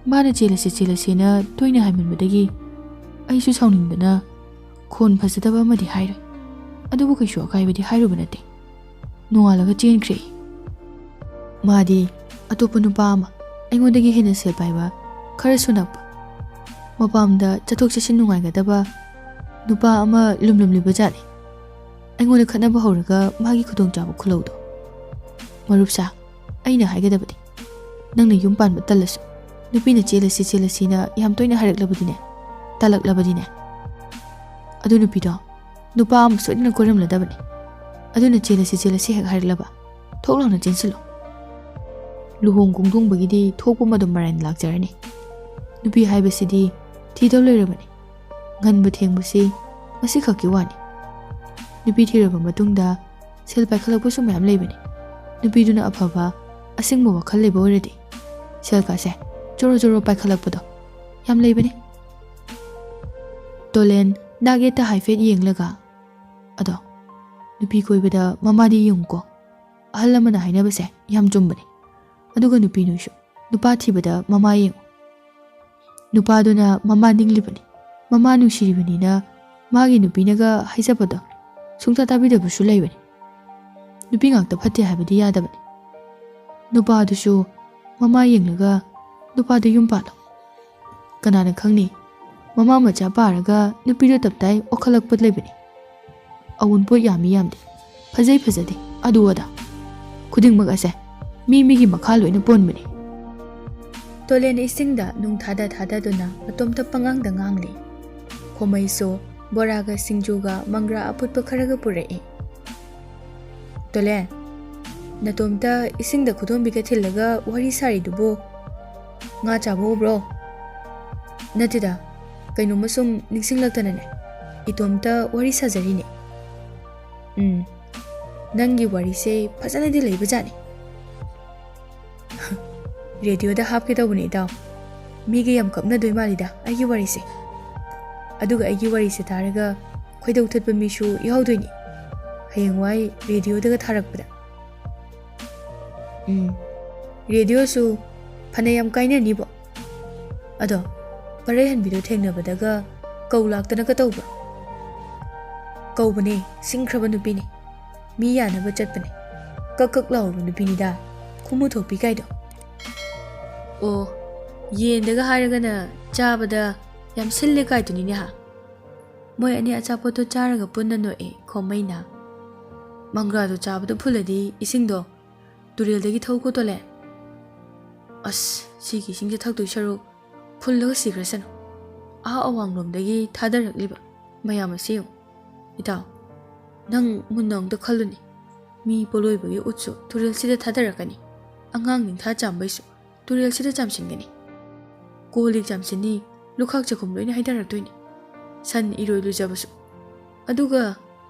ꯃꯥꯅ "ꯆꯦꯜꯂꯁꯦ, ꯆꯦꯜꯂꯁꯦꯅ" ꯇꯣꯏꯅ ꯍꯥꯏꯃꯟꯕꯗꯒꯤ ꯑꯩꯁꯨ ꯁꯥꯎꯅꯤꯡꯗꯅ ꯈꯣꯟ ꯐꯖꯗꯕ ꯑꯃꯗꯤ ꯍꯥꯏꯔꯨꯏ꯫ ꯑꯗꯨꯕꯨ ꯀꯩꯁꯨ ꯑꯀꯥꯏꯕꯗꯤ ꯍꯥꯏꯔꯨꯕ ꯅꯠꯇꯦ꯫ ꯅꯣꯡꯉꯥꯜꯂꯒ ꯆꯦꯟꯈ꯭ꯔꯦ꯫ ꯃꯥꯗꯤ ꯑꯇꯣꯞꯄ ꯅꯨꯄꯥ ꯑꯃ ꯑꯩꯉꯣꯟꯗꯒꯤ ꯍꯦꯟꯅ ꯁꯦꯜ ꯄꯥꯏꯕ, ꯈꯔꯁꯨ ꯅꯛꯄ, ꯃꯄꯥꯝꯗ ꯆꯠꯊꯣꯛ ꯆꯠꯁꯤꯟ ꯅꯨꯡꯉꯥꯏꯒꯗꯕ ꯅꯨꯄꯥ ꯑꯃ ꯂꯨꯝꯂꯝꯂꯤꯕ ꯖꯥꯠꯅꯤ꯫ ꯑꯩꯉꯣꯟꯗ ꯈꯠꯅꯕ ꯍꯧꯔꯒ ꯃꯥꯒꯤ ꯈꯨꯗꯣꯡꯆꯥꯕ ꯈꯨꯜꯍꯧꯗꯣ꯫ ꯃꯔꯨꯞꯁꯥ, ꯑꯩꯅ ꯍꯥꯏꯒꯗꯕꯗꯤ, ꯅꯪꯅ ꯌꯨꯝ ꯄꯥꯟꯕ ꯇꯜꯂꯁꯨ, ꯅꯨꯄꯤꯅ "ꯆꯦꯜꯂꯁꯤ, ꯆꯦꯜꯂꯁꯤꯅ" ꯌꯥꯝ ꯇꯣꯏꯅ ꯍꯥꯏꯔꯛꯂꯕꯗꯤꯅꯦ, ꯇꯜꯂꯛꯂꯕꯗꯤꯅꯦ, ꯑꯗꯨ ꯅꯨꯄꯤꯗꯣ ꯅꯨꯄꯥ ꯑꯃ ꯁꯣꯏꯗꯅ ꯀꯣꯏꯔꯝꯂꯗꯕꯅꯤ꯫ ꯑꯗꯨꯅ "ꯆꯦꯜꯂꯁꯤ, ꯆꯦꯜꯂꯁꯤ" ꯍꯦꯛ ꯍꯥꯏꯔꯛꯂꯕ, ꯊꯣꯛ ꯂꯥꯎꯅ ꯆꯦꯟꯁꯤꯜꯂꯨ꯫ ꯂꯨꯍꯣꯡ ꯈꯣꯡꯗꯣꯡꯕꯒꯤꯗꯤ ꯊꯣꯛꯄ ꯑꯗꯨꯝ ꯃꯔꯥꯏꯅ ꯂꯥꯛꯆꯔꯅꯤ꯫ ꯅꯨꯄꯤ ꯍꯥꯏꯕꯁꯤꯗꯤ ꯊꯤꯗꯧ ꯂꯩꯔꯕꯅꯤ꯫ ꯉꯟꯕ ꯊꯦꯡꯕꯁꯤ ꯉꯁꯤꯈꯛꯀꯤ ꯋꯥꯅꯤ꯫ ꯅꯨꯄꯤ ꯊꯤꯔꯕ ꯃꯇꯨꯡꯗ ꯁꯦꯜ ꯄꯥꯏꯈꯠꯂꯛꯄꯁꯨ ꯃꯌꯥꯝ ꯂꯩꯕꯅꯤ꯫ ꯅꯨꯄꯤꯗꯨꯅ ꯑꯐꯕ, ꯑꯁꯦꯡꯕ ꯋꯥꯈꯜ ꯂꯩꯕ ꯑꯣꯏꯔꯗꯤ ꯁꯦꯜ ꯀꯥꯁꯦ ꯖꯣꯔꯣ ꯖꯣꯔꯣ ꯄꯥꯏꯈꯠꯂꯛꯄꯗꯣ ꯌꯥꯝ ꯂꯩꯕꯅꯤ꯫ ꯇꯣꯂꯦꯟ ꯅꯥꯛ ꯌꯦꯠꯇ ꯍꯥꯏꯐꯦꯠ ꯌꯦꯡꯂꯒ, "ꯑꯗꯣ, ꯅꯨꯄꯤ ꯀꯣꯏꯕꯗ ꯃꯃꯥꯗꯤ ꯌꯦꯡꯉꯨꯀꯣ꯫ ꯑꯍꯜ ꯑꯃꯅ ꯍꯥꯏꯅꯕꯁꯦ ꯌꯥꯝ ꯆꯨꯝꯕꯅꯦ꯫ ꯑꯗꯨꯒ ꯅꯨꯄꯤ ꯅꯣꯏꯁꯨ ꯅꯨꯄꯥ ꯊꯤꯕꯗ ꯃꯃꯥ ꯌꯦꯡꯉꯨ꯫ ꯅꯨꯄꯥꯗꯨꯅ ꯃꯃꯥ ꯅꯤꯡꯂꯤꯕꯅꯤ꯫ ꯃꯃꯥ ꯅꯨꯡꯁꯤꯔꯤꯕꯅꯤꯅ ꯃꯥꯒꯤ ꯅꯨꯄꯤꯅꯒ ꯍꯥꯏꯖꯕꯗꯣ ꯁꯨꯡꯇꯥ ꯇꯥꯕꯤꯗꯕꯁꯨ ꯂꯩꯕꯅꯤ꯫ ꯅꯨꯄꯤ ꯉꯥꯛꯇ ꯐꯠꯇꯦ ꯍꯥꯏꯕꯗꯤ ꯌꯥꯗꯕꯅꯤ꯫ ꯅꯨꯄꯥꯗꯨꯁꯨ ꯃꯃꯥ ꯌꯦꯡꯂꯒ ꯅꯨꯄꯥꯗꯨ ꯌꯨꯝ ꯄꯥꯜꯂꯣ꯫ ꯀꯅꯥꯅ ꯈꯪꯅꯤ, ꯃꯃꯥ ꯃꯆꯥ ꯄꯥꯔꯒ ꯅꯨꯄꯤꯗꯣ ꯇꯞꯇꯥꯏ ꯑꯣꯛꯈꯠꯂꯛꯄ ꯂꯩꯕꯅꯤ꯫ ꯑꯋꯨꯟꯄꯣꯠ ꯌꯥꯝꯃꯤ ꯌꯥꯝꯗꯦ, ꯐꯖꯩ ꯐꯖꯗꯦ, ꯑꯗꯨ ꯑꯗꯥ, ꯈꯨꯗꯤꯡꯃꯛ ꯑꯁꯦ ꯃꯤ ꯃꯤꯒꯤ ꯃꯈꯥ ꯂꯣꯏꯅ ꯄꯣꯟꯕꯅꯤ"꯫ ꯇꯣꯂꯦꯟ ꯏꯁꯤꯡꯗ ꯅꯨꯡ ꯊꯥꯗ ꯊꯥꯗꯗꯨꯅ ꯃꯇꯣꯝꯇ ꯄꯉꯥꯡꯗ ꯉꯥꯡꯂꯤ꯫ ꯈꯣꯃꯩꯁꯨ ꯕꯣꯔꯥꯒ ꯁꯤꯡꯖꯨꯒ ꯃꯪꯒ꯭ꯔꯥ ꯑꯐꯨꯠꯄ ꯈꯔꯒ ꯄꯨꯔꯛꯏ꯫ "ꯇꯣꯂꯦꯟ, ꯅꯇꯣꯝꯇ ꯏꯁꯤꯡꯗ ꯈꯨꯗꯣꯝꯕꯤꯒ ꯊꯤꯜꯂꯒ ꯋꯥꯔꯤ ꯁꯥꯔꯤꯗꯨꯕꯨ ꯉꯥ ꯆꯥꯕ ꯎꯕ꯭ꯔꯣ?" "ꯅꯠꯇꯦꯗ, ꯀꯩꯅꯣꯝꯃ ꯁꯨꯝ ꯅꯤꯡꯁꯤꯡꯂꯛꯇꯅꯅꯦ, ꯏꯇꯣꯝꯇ ꯋꯥꯔꯤ ꯁꯥꯖꯔꯤꯅꯦ"꯫ "ꯎꯝ, ꯅꯪꯒꯤ ꯋꯥꯔꯤꯁꯦ ꯐꯖꯅꯗꯤ ꯂꯩꯕꯖꯥꯠꯅꯤ"꯫ "ꯔꯦꯗꯤꯑꯣꯗ ꯍꯥꯞꯀꯦ ꯇꯧꯕꯅꯦ, ꯏꯇꯥꯎ꯫ ꯃꯤꯒ ꯌꯥꯝ ꯀꯞꯅꯗꯣꯏ ꯃꯥꯜꯂꯤꯗ ꯑꯩꯒꯤ ꯋꯥꯔꯤꯁꯦ꯫ ꯑꯗꯨꯒ ꯑꯩꯒꯤ ꯋꯥꯔꯤꯁꯦ ꯇꯥꯔꯒ ꯈꯣꯏꯗꯧ ꯊꯠꯄ ꯃꯤꯁꯨ ꯌꯥꯎꯗꯣꯏꯅꯤ꯫ ꯍꯌꯦꯡꯋꯥꯏ ꯔꯦꯗꯤꯑꯣꯗꯒ ꯊꯥꯔꯛꯄꯗ"꯫ "ꯎꯝ, ꯔꯦꯗꯤꯑꯣꯁꯨ ꯐꯅ ꯌꯥꯝ ꯀꯥꯏꯅꯅꯤꯕꯣ꯫ ꯑꯗꯣ, ꯄꯔꯩꯍꯟꯕꯤꯗꯣ ꯊꯦꯡꯅꯕꯗꯒ ꯀꯧ ꯂꯥꯛꯇꯅꯒ ꯇꯧꯕ꯭ꯔꯣ?" "ꯀꯧꯕꯅꯦ, ꯁꯤꯡꯈ꯭ꯔꯕ ꯅꯨꯄꯤꯅꯦ꯫ ꯃꯤ ꯌꯥꯅꯕ ꯆꯠꯄꯅꯦ꯫ ꯀꯛ ꯀꯛ ꯂꯥꯎꯕ ꯅꯨꯄꯤꯅꯤꯗ, ꯈꯨꯃꯨ ꯊꯣꯛꯄꯤ ꯀꯥꯏꯗꯣ"꯫ ꯑꯣ, ꯌꯦꯟꯗꯒ ꯍꯥꯏꯔꯒꯅ ꯆꯥꯕꯗ ꯌꯥꯝ ꯁꯤꯜꯂꯦ ꯀꯥꯏꯗꯨꯅꯤꯅꯦ ꯍꯥ? ꯃꯣꯏ ꯑꯅꯤ ꯑꯆꯥꯄꯣꯠꯇꯣ ꯆꯥꯔꯒ ꯄꯨꯟꯅ ꯅꯣꯛꯑꯦ ꯈꯣꯃꯩꯅ꯫ "ꯃꯪꯒ꯭ꯔꯥꯗꯣ ꯆꯥꯕꯗꯣ ꯐꯨꯜꯂꯗꯤ ꯏꯁꯤꯡꯗꯣ ꯇꯨꯔꯦꯜꯗꯒꯤ ꯊꯧꯀꯣ ꯇꯣꯂꯦ꯫ ꯑꯁ, ꯁꯤꯒꯤ ꯏꯁꯤꯡꯁꯦ ꯊꯛꯇꯣꯏ ꯁꯔꯨꯛ ꯐꯨꯜꯂꯒ ꯁꯤꯈ꯭ꯔꯁꯅꯨ꯫ ꯑꯥ ꯑꯋꯥꯡꯂꯣꯝꯗꯒꯤ ꯊꯥꯗꯔꯛꯂꯤꯕ ꯃꯌꯥꯝ ꯑꯁꯤ ꯌꯦꯡꯉꯨ꯫ ꯏꯇꯥꯎ, ꯅꯪ ꯃꯨꯟꯅ ꯑꯝꯇ ꯈꯜꯂꯨꯅꯦ꯫ ꯃꯤ ꯄꯣꯂꯣꯏꯕꯒꯤ ꯎꯠꯁꯨ ꯇꯨꯔꯦꯜꯁꯤꯗ ꯊꯥꯗꯔꯛꯀꯅꯤ꯫ ꯑꯉꯥꯡ ꯅꯤꯡꯊꯥ ꯆꯥꯝꯕꯩꯁꯨ ꯇꯨꯔꯦꯜꯁꯤꯗ ꯆꯥꯝꯁꯤꯟꯒꯅꯤ꯫ ꯀꯣꯜ ꯂꯤꯛ ꯆꯥꯝꯁꯤꯟꯅꯤ, ꯂꯨꯈꯥꯛ ꯆꯒꯨꯝ ꯂꯣꯏꯅ ꯍꯩꯊꯔꯛꯇꯣꯏꯅꯤ꯫ ꯁꯟ ꯏꯔꯣꯏ ꯂꯨꯖꯕꯁꯨ꯫ ꯑꯗꯨꯒ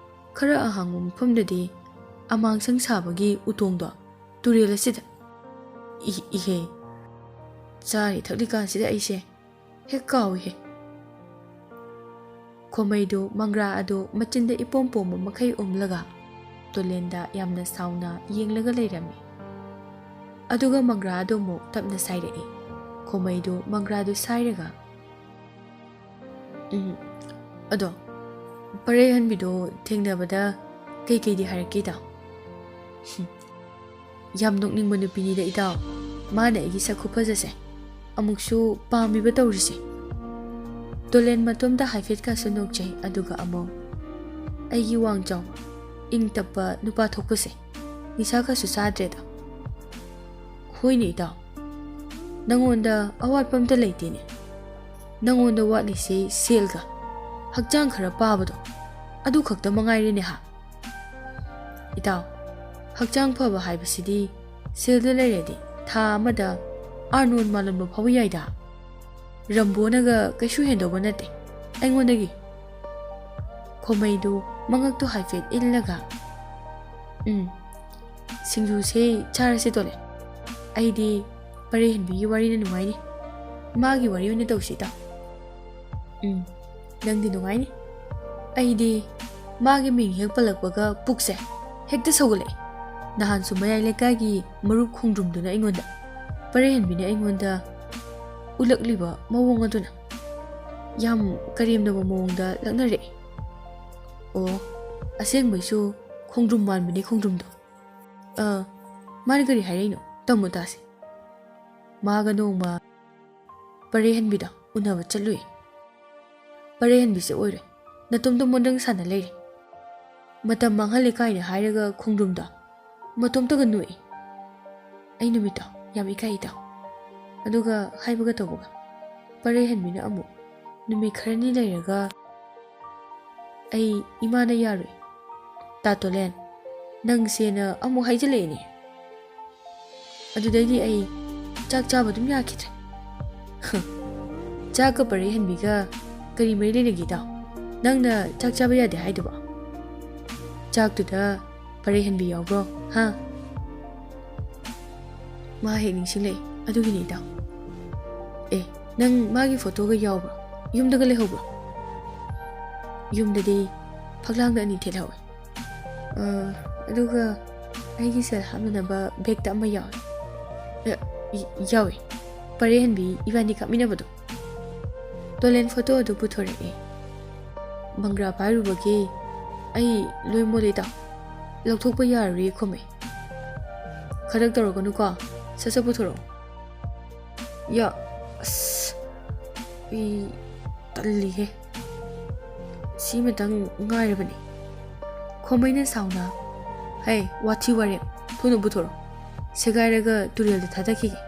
ꯈꯔ ꯑꯍꯥꯡꯕ ꯃꯐꯝꯗꯗꯤ ꯑꯃꯥꯡꯁꯪ ꯁꯥꯕꯒꯤ ꯎꯇꯣꯡꯗꯣ ꯇꯨꯔꯦꯜ ꯑꯁꯤꯗ꯫ ꯏ-, ꯏꯍꯦ, ꯆꯥꯔꯤ ꯊꯛꯂꯤꯀꯥꯟꯁꯤꯗ ꯑꯩꯁꯦ ꯍꯦꯛ ꯀꯥꯎꯏꯍꯦ꯫" ꯈꯣꯃꯩꯗꯨ ꯃꯪꯒ꯭ꯔꯥ ꯑꯗꯨ ꯃꯆꯤꯟꯗ ꯏꯄꯣꯝ ꯄꯣꯝꯕ ꯃꯈꯩ ꯎꯝꯂꯒ ꯇꯨꯂꯦꯟꯗ ꯌꯥꯝꯅ ꯁꯥꯎꯅ ꯌꯦꯡꯂꯒ ꯂꯩꯔꯝꯃꯤ꯫ ꯑꯗꯨꯒ ꯃꯪꯒ꯭ꯔꯥ ꯑꯗꯨ ꯑꯃꯨꯛ ꯇꯞꯅ ꯁꯥꯏꯔꯛꯏ꯫ ꯈꯣꯃꯩꯗꯨ ꯃꯪꯒ꯭ꯔꯥꯗꯨ ꯁꯥꯏꯔꯒ, "ꯎꯝ, ꯑꯗꯣ ꯄꯔꯩꯍꯟꯕꯤꯗꯣ ꯊꯦꯡꯅꯕꯗ ꯀꯩꯀꯩꯗꯤ ꯍꯥꯏꯔꯛꯀꯦ, ꯏꯇꯥꯎ?" "ꯍꯨꯝ, ꯌꯥꯝ ꯅꯣꯛꯅꯤꯡꯕ ꯅꯨꯄꯤꯅꯤꯗ, ꯏꯇꯥꯎ꯫ ꯃꯥꯅ ꯑꯩꯒꯤ ꯁꯛ ꯈꯨꯐꯖꯁꯦ ꯑꯃꯨꯛꯁꯨ ꯄꯥꯝꯃꯤꯕ ꯇꯧꯔꯤꯁꯦ꯫" ꯇꯣꯂꯦꯟ ꯃꯇꯣꯝꯇ ꯍꯥꯏꯐꯦꯠꯀꯁꯨ ꯅꯣꯛꯆꯩ, ꯑꯗꯨꯒ ꯑꯃꯨꯛ, "ꯑꯩꯒꯤ ꯋꯥꯡ ꯆꯥꯎꯕ, ꯏꯪ ꯇꯞꯄ ꯅꯨꯄꯥ ꯊꯣꯛꯄꯁꯦ ꯅꯤꯁꯥ ꯀꯁꯨ ꯆꯥꯗ꯭ꯔꯦꯗ꯫" "ꯍꯣꯏꯅꯦ, ꯏꯇꯥꯎ꯫ ꯅꯪꯉꯣꯟꯗ ꯑꯋꯥꯠꯄ ꯑꯝꯇ ꯂꯩꯇꯦꯅꯦ꯫ ꯅꯪꯉꯣꯟꯗ ꯋꯥꯠꯂꯤꯁꯦ ꯁꯦꯜꯒ ꯍꯛꯆꯥꯡ ꯈꯔ ꯄꯥꯕꯗꯣ, ꯑꯗꯨ ꯈꯛꯇ ꯃꯉꯥꯏꯔꯦꯅꯦ ꯍꯥ?" "ꯏꯇꯥꯎ, ꯍꯛꯆꯥꯡ ꯐꯕ ꯍꯥꯏꯕꯁꯤꯗꯤ ꯁꯦꯜꯗ ꯂꯩꯔꯗꯤ ꯊꯥ ꯑꯃꯗ ꯑꯥꯔꯅꯣꯜ ꯃꯥꯜꯂꯝꯕ ꯐꯥꯎꯕ ꯌꯥꯏꯗ꯫ ꯔꯝꯕꯣꯅꯒ ꯀꯩꯁꯨ ꯍꯦꯟꯗꯧꯕ ꯅꯠꯇꯦ ꯑꯩꯉꯣꯟꯗꯒꯤ꯫" ꯈꯣꯃꯩꯗꯨ ꯃꯉꯛꯇꯨ ꯍꯥꯏꯐꯦꯠ ꯏꯜꯂꯒ, "ꯎꯝ, ꯁꯤꯡꯖꯨꯁꯦ ꯆꯥꯔꯁꯦ ꯇꯣꯂꯦ꯫ ꯑꯩꯗꯤ ꯄꯔꯩꯍꯟꯕꯤꯒꯤ ꯋꯥꯔꯤꯅ ꯅꯨꯡꯉꯥꯏꯅꯤ꯫ ꯃꯥꯒꯤ ꯋꯥꯔꯤ ꯑꯣꯏꯅ ꯇꯧꯁꯤ, ꯏꯇꯥꯎ꯫" "ꯎꯝ, ꯅꯪꯗꯤ ꯅꯨꯡꯉꯥꯏꯅꯤ꯫ ꯑꯩꯗꯤ ꯃꯥꯒꯤ ꯃꯤꯡ ꯍꯦꯛ ꯄꯜꯂꯛꯄꯒ ꯄꯨꯛꯁꯦ ꯍꯦꯛꯇ ꯁꯧꯒꯠꯂꯛꯑꯦ꯫ ꯅꯍꯥꯟꯁꯨ ꯃꯌꯥꯏ ꯂꯩꯀꯥꯏꯒꯤ ꯃꯔꯨꯞ ꯈꯣꯡꯗ꯭ꯔꯨꯝꯗꯨꯅ ꯑꯩꯉꯣꯟꯗ, ꯄꯔꯩꯍꯟꯕꯤꯅ ꯑꯩꯉꯣꯟꯗ ꯎꯠꯂꯛꯂꯤꯕ ꯃꯑꯣꯡ ꯑꯗꯨꯅ ꯌꯥꯝ ꯀꯔꯦꯝꯅꯕ ꯃꯑꯣꯡꯗ ꯂꯛꯅꯔꯛꯑꯦ꯫ ꯑꯣ, ꯑꯁꯦꯡꯕꯩꯁꯨ ꯈꯣꯡꯗ꯭ꯔꯨꯝ ꯃꯥꯟꯕꯅꯦ ꯈꯣꯡꯗ꯭ꯔꯨꯝꯗꯣ꯫ ꯑ, ꯃꯥꯅ ꯀꯔꯤ ꯍꯥꯏꯔꯛꯏꯅꯣ? ꯇꯝꯃꯨ ꯇꯥꯁꯦ꯫" ꯃꯥꯒ ꯅꯣꯡꯃ ꯄꯔꯦꯍꯟꯕꯤꯗꯣ ꯎꯅꯕ ꯆꯠꯂꯨꯏ꯫ ꯄꯔꯦꯍꯟꯕꯤꯁꯦ ꯑꯣꯏꯔꯦ, ꯅꯇꯣꯝꯇ ꯃꯣꯟꯗ꯭ꯔꯪ ꯁꯥꯟꯅ ꯂꯩꯔꯦ꯫ ꯃꯇꯝ ꯃꯥꯡꯍꯜꯂꯦ ꯀꯥꯏꯅ ꯍꯥꯏꯔꯒ ꯈꯣꯡꯗ꯭ꯔꯨꯝꯗꯣ ꯃꯇꯣꯝꯇꯒ ꯅꯣꯛꯏ꯫ ꯑꯩ ꯅꯨꯃꯤꯠꯇꯣ ꯌꯥꯝ ꯏꯀꯥꯏ ꯏꯇꯥꯎ꯫ ꯑꯗꯨꯒ ꯍꯥꯏꯕꯒ ꯇꯧꯕꯒ ꯄꯔꯦꯍꯟꯕꯤꯅ ꯑꯃꯨꯛ ꯅꯨꯃꯤꯠ ꯈꯔꯅꯤ ꯂꯩꯔꯒ ꯑꯩ ꯏꯃꯥꯅ ꯌꯥꯔꯣꯏ, ꯇꯥ ꯇꯣꯂꯦꯟ, ꯅꯪꯁꯦꯅ ꯑꯃꯨꯛ ꯍꯥꯏꯖꯤꯜꯂꯛꯑꯦꯅꯦ꯫ ꯑꯗꯨꯗꯩꯗꯤ ꯑꯩ ꯆꯥꯛ ꯆꯥꯕ ꯑꯗꯨꯝ ꯌꯥꯈꯤꯗ꯭ꯔꯦ꯫ ꯆꯥꯛꯀ ꯄꯔꯦꯍꯟꯕꯤꯒ ꯀꯔꯤ ꯃꯔꯤ ꯂꯩꯅꯒꯦ ꯏꯇꯥꯎ? ꯅꯪꯅ ꯆꯥꯛ ꯆꯥꯕ ꯌꯥꯗꯦ ꯍꯥꯏꯗꯨꯕꯣ? ꯆꯥꯛꯇꯨꯗ ꯄꯔꯦꯍꯟꯕꯤ ꯌꯥꯎꯕ꯭ꯔꯣ? ꯍꯥ? ꯃꯥ ꯍꯦꯛ ꯅꯤꯡꯁꯤꯡꯂꯛꯏ꯫ ꯑꯗꯨꯒꯤꯅꯤ ꯏꯇꯥꯎ꯫ ꯑꯦ, ꯅꯪ ꯃꯥꯒꯤ ꯐꯣꯇꯣꯒ ꯌꯥꯎꯕ꯭ꯔꯣ? ꯌꯨꯝꯗꯒ ꯂꯩꯍꯧꯕ꯭ꯔꯣ? ꯌꯨꯝꯗꯗꯤ ꯐꯛꯂꯥꯡꯗ ꯑꯅꯤ ꯊꯦꯠꯍꯧꯋꯦ꯫ ꯑ, ꯑꯗꯨꯒ ꯑꯩꯒꯤ ꯁꯦꯜ ꯍꯥꯞꯅꯅꯕ ꯕꯦꯛꯇ ꯑꯃ ꯌꯥꯎꯋꯦ꯫ ꯑ, ꯏ-, ꯌꯥꯎꯋꯦ꯫ ꯄꯔꯦꯍꯟꯕꯤ ꯏꯕꯥꯅꯤ ꯀꯥꯞꯃꯤꯟꯅꯕꯗꯣ꯫ ꯇꯣꯂꯦꯟ ꯐꯣꯇꯣ ꯑꯗꯨ ꯄꯨꯊꯣꯔꯛꯑꯦ꯫ ꯃꯪꯒ꯭ꯔꯥ ꯄꯥꯏꯔꯨꯕꯒꯤ ꯑꯩ ꯂꯣꯏ ꯃꯣꯠꯂꯦ ꯏꯇꯥꯎ꯫ ꯂꯧꯊꯣꯛꯄ ꯌꯥꯔꯔꯣꯏꯌꯦ ꯈꯣꯃꯩ꯫ ꯈꯗꯛ ꯇꯧꯔꯛꯀꯅꯨꯀꯣ꯫ ꯁꯠ ꯁꯠ ꯄꯨꯊꯣꯔꯛꯑꯣ꯫ ꯌꯥ, ꯑꯁ, ꯑꯩ ꯇꯜꯂꯤꯍꯦ꯫ ꯁꯤꯃꯇꯪ ꯉꯥꯏꯔꯕꯅꯤ꯫ ꯈꯣꯃꯩꯅ ꯁꯥꯎꯅ, "ꯍꯩ, ꯋꯥꯊꯤ ꯋꯥꯔꯦꯝ, ꯊꯨꯅ ꯄꯨꯊꯣꯔꯛꯑꯣ꯫ ꯁꯦꯒꯥꯏꯔꯒ ꯇꯨꯔꯦꯜꯗ ꯊꯥꯗꯈꯤꯒꯦ꯫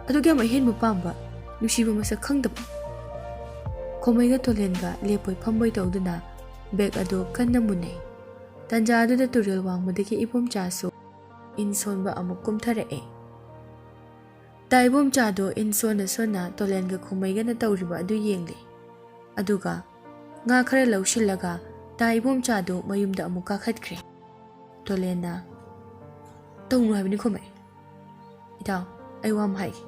ꯑꯗꯨꯛ ꯌꯥꯝ ꯑꯍꯦꯟꯕ ꯄꯥꯝꯕ, ꯅꯨꯡꯁꯤꯕ ꯃꯁꯛ ꯈꯪꯗꯕ?" ꯈꯣꯃꯩꯒ ꯇꯣꯂꯦꯟꯒ ꯂꯦꯞꯄꯣꯏ ꯐꯝꯕꯣꯏ ꯇꯧꯗꯨꯅ ꯕꯦꯛ ꯑꯗꯨ ꯀꯟꯅ ꯃꯨꯟꯅꯩ꯫ ꯇꯟꯖꯥ ꯑꯗꯨꯗ ꯇꯨꯔꯦꯜ ꯋꯥꯡꯃꯗꯒꯤ ꯏꯕꯣꯝꯆꯥꯁꯨ ꯏꯟ ꯁꯣꯟꯕ ꯑꯃꯨꯛ ꯀꯨꯝꯊꯔꯛꯑꯦ꯫ ꯇꯥ ꯏꯕꯣꯝꯆꯥꯗꯣ ꯏꯟ ꯁꯣꯟꯅ ꯁꯣꯟꯅ ꯇꯣꯂꯦꯟꯒ ꯈꯣꯃꯩꯒꯅ ꯇꯧꯔꯤꯕ ꯑꯗꯨ ꯌꯦꯡꯂꯦ꯫ ꯑꯗꯨꯒ ꯉꯥ ꯈꯔ ꯂꯧꯁꯤꯜꯂꯒ ꯇꯥ ꯏꯕꯣꯝꯆꯥꯗꯣ ꯃꯌꯨꯝꯗ ꯑꯃꯨꯛ ꯀꯥꯈꯠꯈ꯭ꯔꯦ꯫ ꯇꯣꯂꯦꯟꯅ, "ꯇꯧꯅꯨ ꯍꯥꯏꯕꯅꯤ ꯈꯣꯃꯩ꯫ ꯏꯇꯥꯎ, ꯑꯩ ꯋꯥ ꯑꯃ ꯍꯥꯏꯒꯦ꯫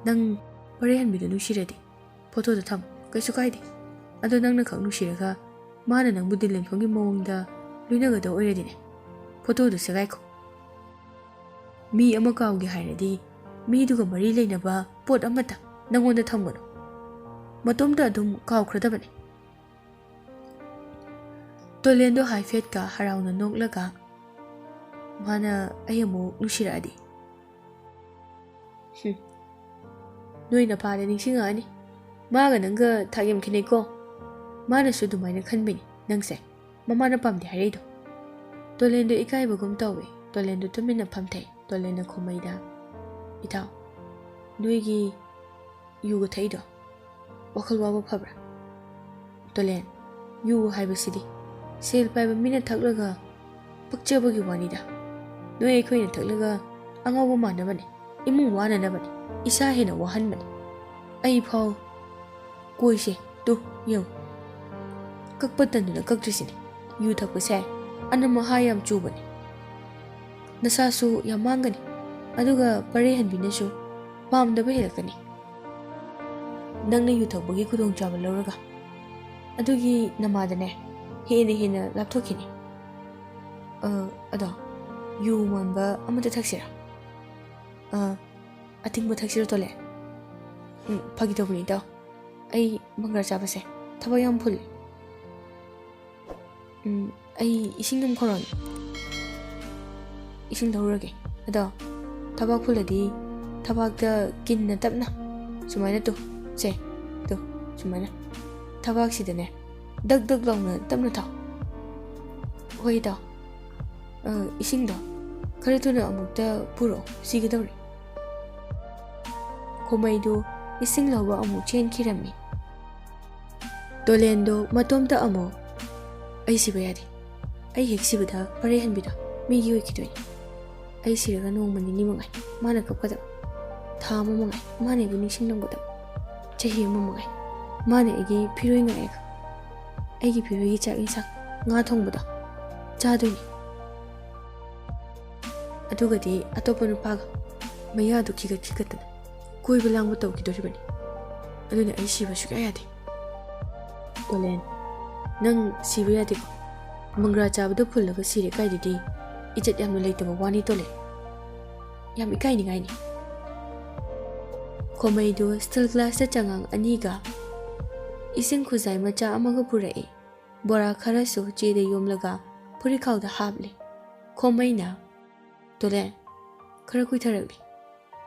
ꯅꯪ ꯄꯔꯦꯍꯟꯕꯤꯗꯣ ꯅꯨꯡꯁꯤꯔꯗꯤ ꯐꯣꯇꯣꯗꯣ ꯊꯝꯃꯨ, ꯀꯩꯁꯨ ꯀꯥꯏꯗꯦ꯫ ꯑꯗꯣ ꯅꯪꯅ ꯈꯛ ꯅꯨꯡꯁꯤꯔꯒ ꯃꯥꯅ ꯅꯪꯕꯨ ꯗꯤꯜ ꯂꯦꯟꯐꯝꯒꯤ ꯃꯑꯣꯡꯗ ꯂꯣꯏꯅꯒꯗꯧ ꯑꯣꯏꯔꯗꯤꯅꯦ, ꯐꯣꯇꯣꯗꯣ ꯁꯦꯒꯥꯏꯈꯣ꯫ ꯃꯤ ꯑꯃ ꯀꯥꯎꯒꯦ ꯍꯥꯏꯔꯗꯤ ꯃꯤꯗꯨꯒ ꯃꯔꯤ ꯂꯩꯅꯕ ꯄꯣꯠ ꯑꯃꯠꯇ ꯅꯪꯉꯣꯟꯗ ꯊꯝꯒꯅꯨ꯫ ꯃꯇꯣꯝꯇ ꯑꯗꯨꯝ ꯀꯥꯎꯈ꯭ꯔꯗꯕꯅꯤ꯫" ꯇꯣꯂꯦꯟꯗꯣ ꯍꯥꯏꯐꯦꯠꯀ ꯍꯔꯥꯎꯅ ꯅꯣꯛꯂꯒ, "ꯃꯥꯅ ꯑꯩ ꯑꯃꯨꯛ ꯅꯨꯡꯁꯤꯔꯛꯑꯗꯤ?" ꯍꯨꯝ꯫ ꯅꯣꯏ ꯅꯄꯥꯗ ꯅꯤꯡꯁꯤꯡꯉꯛꯑꯅꯤ꯫ ꯃꯥꯒ ꯅꯪꯒ ꯊꯥꯛ ꯌꯥꯝ ꯈꯦꯠꯅꯩꯀꯣ꯫ ꯃꯥꯅꯁꯨ ꯑꯗꯨꯃꯥꯏꯅ ꯈꯟꯕꯩꯅꯤ ꯅꯪꯁꯦ ꯃꯃꯥꯅ ꯄꯥꯝꯗꯦ ꯍꯥꯏꯔꯛꯏꯗꯣ꯫ ꯇꯣꯂꯦꯟꯗꯣ ꯏꯀꯥꯏꯕꯒꯨꯝ ꯇꯧꯋꯦ꯫ ꯇꯣꯂꯦꯟꯗꯣ ꯇꯨꯃꯤꯟꯅ ꯐꯝꯊꯩ꯫ ꯇꯣꯂꯦꯟꯅ ꯈꯣꯃꯩꯗ, "ꯏꯇꯥꯎ, ꯅꯣꯏꯒꯤ ꯌꯨꯒ ꯊꯛꯏꯗꯣ ꯋꯥꯈꯜ ꯋꯥꯕ ꯐꯕ꯭ꯔꯥ?" ꯇꯣꯂꯦꯟ, "ꯌꯨ ꯍꯥꯏꯕꯁꯤꯗꯤ ꯁꯦꯜ ꯄꯥꯏꯕ ꯃꯤꯅ ꯊꯛꯂꯒ ꯄꯛꯆꯕꯒꯤ ꯋꯥꯅꯤꯗ꯫ ꯅꯣꯏ ꯑꯩꯈꯣꯏꯅ ꯊꯛꯂꯒ ꯑꯉꯥꯎꯕ ꯃꯥꯟꯅꯕꯅꯦ, ꯏꯃꯨꯡ ꯋꯥꯅꯅꯕꯅꯦ, ꯏꯁꯥ ꯍꯦꯟꯅ ꯋꯥꯍꯟꯕꯅꯦ꯫ ꯑꯩ ꯐꯥꯎ ꯀꯣꯏꯁꯦ ꯇꯨ ꯌꯦꯡꯉꯨ꯫ ꯀꯛꯄ ꯇꯟꯗꯨꯅ ꯀꯛꯇ꯭ꯔꯤꯁꯤꯅꯦ꯫ ꯌꯨ ꯊꯛꯄꯁꯦ ꯑꯅꯝ ꯑꯍꯥ ꯌꯥꯝ ꯆꯨꯕꯅꯦ꯫ ꯅꯁꯥꯁꯨ ꯌꯥꯝ ꯃꯥꯡꯒꯅꯤ꯫ ꯑꯗꯨꯒ ꯄꯔꯦꯍꯟꯕꯤꯅꯁꯨ ꯄꯥꯝꯗꯕ ꯍꯦꯜꯂꯛꯀꯅꯤ꯫ ꯅꯪꯅ ꯌꯨ ꯊꯛꯄꯒꯤ ꯈꯨꯗꯣꯡꯆꯥꯕ ꯂꯧꯔꯒ ꯑꯗꯨꯒꯤ ꯅꯃꯥꯗꯅꯦ ꯍꯦꯟꯅ ꯍꯦꯟꯅ ꯂꯥꯞꯊꯣꯛꯈꯤꯅꯤ꯫ ꯑ, ꯑꯗꯣ ꯌꯨ ꯃꯥꯟꯕ ꯑꯃꯇ ꯊꯛꯁꯤꯔꯥ? ꯑ, ꯑꯊꯤꯡꯕ ꯊꯛꯁꯤꯔꯣ, ꯇꯣꯂꯦ?" "ꯎꯝ, ꯐꯥꯒꯤ ꯇꯧꯕꯅꯤ, ꯏꯇꯥꯎ꯫ ꯑꯩ ꯃꯪꯒ꯭ꯔꯥ ꯆꯥꯕꯁꯦ ꯊꯕꯛ ꯌꯥꯝ ꯐꯨꯜꯂꯦ꯫ ꯎꯝ, ꯑꯩ ꯏꯁꯤꯡ ꯑꯃ ꯈꯧꯔꯥꯡꯉꯦ꯫ ꯏꯁꯤꯡ ꯂꯧꯔꯨꯔꯒꯦ꯫ ꯑꯗꯣ ꯊꯕꯥꯛ ꯐꯨꯜꯂꯗꯤ ꯊꯕꯥꯛꯇ ꯀꯤꯟꯅ ꯇꯞꯅ ꯁꯨꯃꯥꯏꯅ ꯇꯨ꯫ ꯁꯦ, ꯇꯨ, ꯁꯨꯃꯥꯏꯅ꯫ ꯊꯕꯥꯛꯁꯤꯗꯅꯦ ꯗꯛ ꯗꯛ ꯂꯥꯎꯅ ꯇꯞꯅ ꯊꯥꯎ꯫" "ꯍꯣꯏ, ꯏꯇꯥꯎ꯫ ꯑ, ꯏꯁꯤꯡꯗꯣ ꯈꯔ ꯊꯨꯅ ꯑꯃꯨꯛꯇ ꯄꯨꯔꯛꯑꯣ, ꯁꯤꯒꯗꯧꯔꯦ꯫" ꯈꯣꯃꯩꯗꯨ ꯏꯁꯤꯡ ꯂꯧꯕ ꯑꯃꯨꯛ ꯆꯦꯟꯈꯤꯔꯝꯃꯤ꯫ ꯇꯣꯂꯦꯟꯗꯣ ꯃꯇꯣꯝꯇ ꯑꯃꯨꯛ, "ꯑꯩ ꯁꯤꯕ ꯌꯥꯗꯦ꯫ ꯑꯩ ꯍꯦꯛ ꯁꯤꯕꯗ ꯄꯔꯦꯍꯟꯕꯤꯗꯣ ꯃꯤꯒꯤ ꯑꯣꯏꯈꯤꯗꯣꯏꯅꯤ꯫ ꯑꯩ ꯁꯤꯔꯒ ꯅꯣꯡꯃ ꯅꯤꯅꯤ ꯃꯉꯥꯏ ꯃꯥꯅ ꯀꯞꯀꯗꯕ꯫ ꯊꯥ ꯑꯃ ꯃꯉꯥꯏ ꯃꯥꯅ ꯑꯩꯕꯨ ꯅꯤꯡꯁꯤꯡꯂꯝꯒꯗꯕ꯫ ꯆꯍꯤ ꯑꯃ ꯃꯉꯥꯏ ꯃꯥꯅ ꯑꯩꯒꯤ ꯐꯤꯔꯣꯏ ꯉꯥꯏꯔꯒ ꯑꯩꯒꯤ ꯐꯤꯔꯣꯏꯒꯤ ꯆꯥꯛ ꯏꯟꯁꯥꯡ, ꯉꯥ ꯊꯣꯡꯕꯗꯣ ꯆꯥꯗꯣꯏꯅꯤ꯫ ꯑꯗꯨꯒꯗꯤ ꯑꯇꯣꯞꯄ ꯅꯨꯄꯥꯒ ꯃꯌꯥꯗꯨ ꯈꯤꯒꯠ ꯈꯤꯒꯠꯇꯅ ꯀꯣꯏꯕ ꯂꯥꯡꯕ ꯇꯧꯈꯤꯗꯣꯔꯤꯕꯅꯤ꯫ ꯑꯗꯨꯅ ꯑꯩ ꯁꯤꯕ ꯁꯨꯛꯌꯥ ꯌꯥꯗꯦ꯫" "ꯇꯣꯂꯦꯟ, ꯅꯪ ꯁꯤꯕ ꯌꯥꯗꯦꯀꯣ꯫ ꯃꯪꯒ꯭ꯔꯥ ꯆꯥꯕꯗ ꯐꯨꯜꯂꯒ ꯁꯤꯔꯦ ꯀꯥꯏꯗꯨꯗꯤ ꯏꯖꯠ ꯌꯥꯝꯅ ꯂꯩꯇꯕ ꯋꯥꯅꯤ, ꯇꯣꯂꯦꯟ꯫ ꯌꯥꯝ ꯏꯀꯥꯏꯅꯤꯡꯉꯥꯏꯅꯤ꯫" ꯈꯣꯃꯩꯗꯨ ꯁ꯭ꯇꯤꯜ ꯒ꯭ꯂꯥꯁꯇ ꯆꯉꯥꯡ ꯑꯅꯤꯒ ꯏꯁꯤꯡ ꯈꯨꯖꯥꯏ ꯃꯆꯥ ꯑꯃꯒ ꯄꯨꯔꯛꯏ꯫ ꯕꯣꯔꯥ ꯈꯔꯁꯨ ꯆꯦꯗ ꯌꯣꯝꯂꯒ ꯐꯨꯔꯤꯠꯈꯥꯎꯗ ꯍꯥꯞꯂꯤ꯫ ꯈꯣꯃꯩꯅ, "ꯇꯣꯂꯦꯟ, ꯈꯔ ꯀꯨꯏꯊꯔꯛꯂꯤ꯫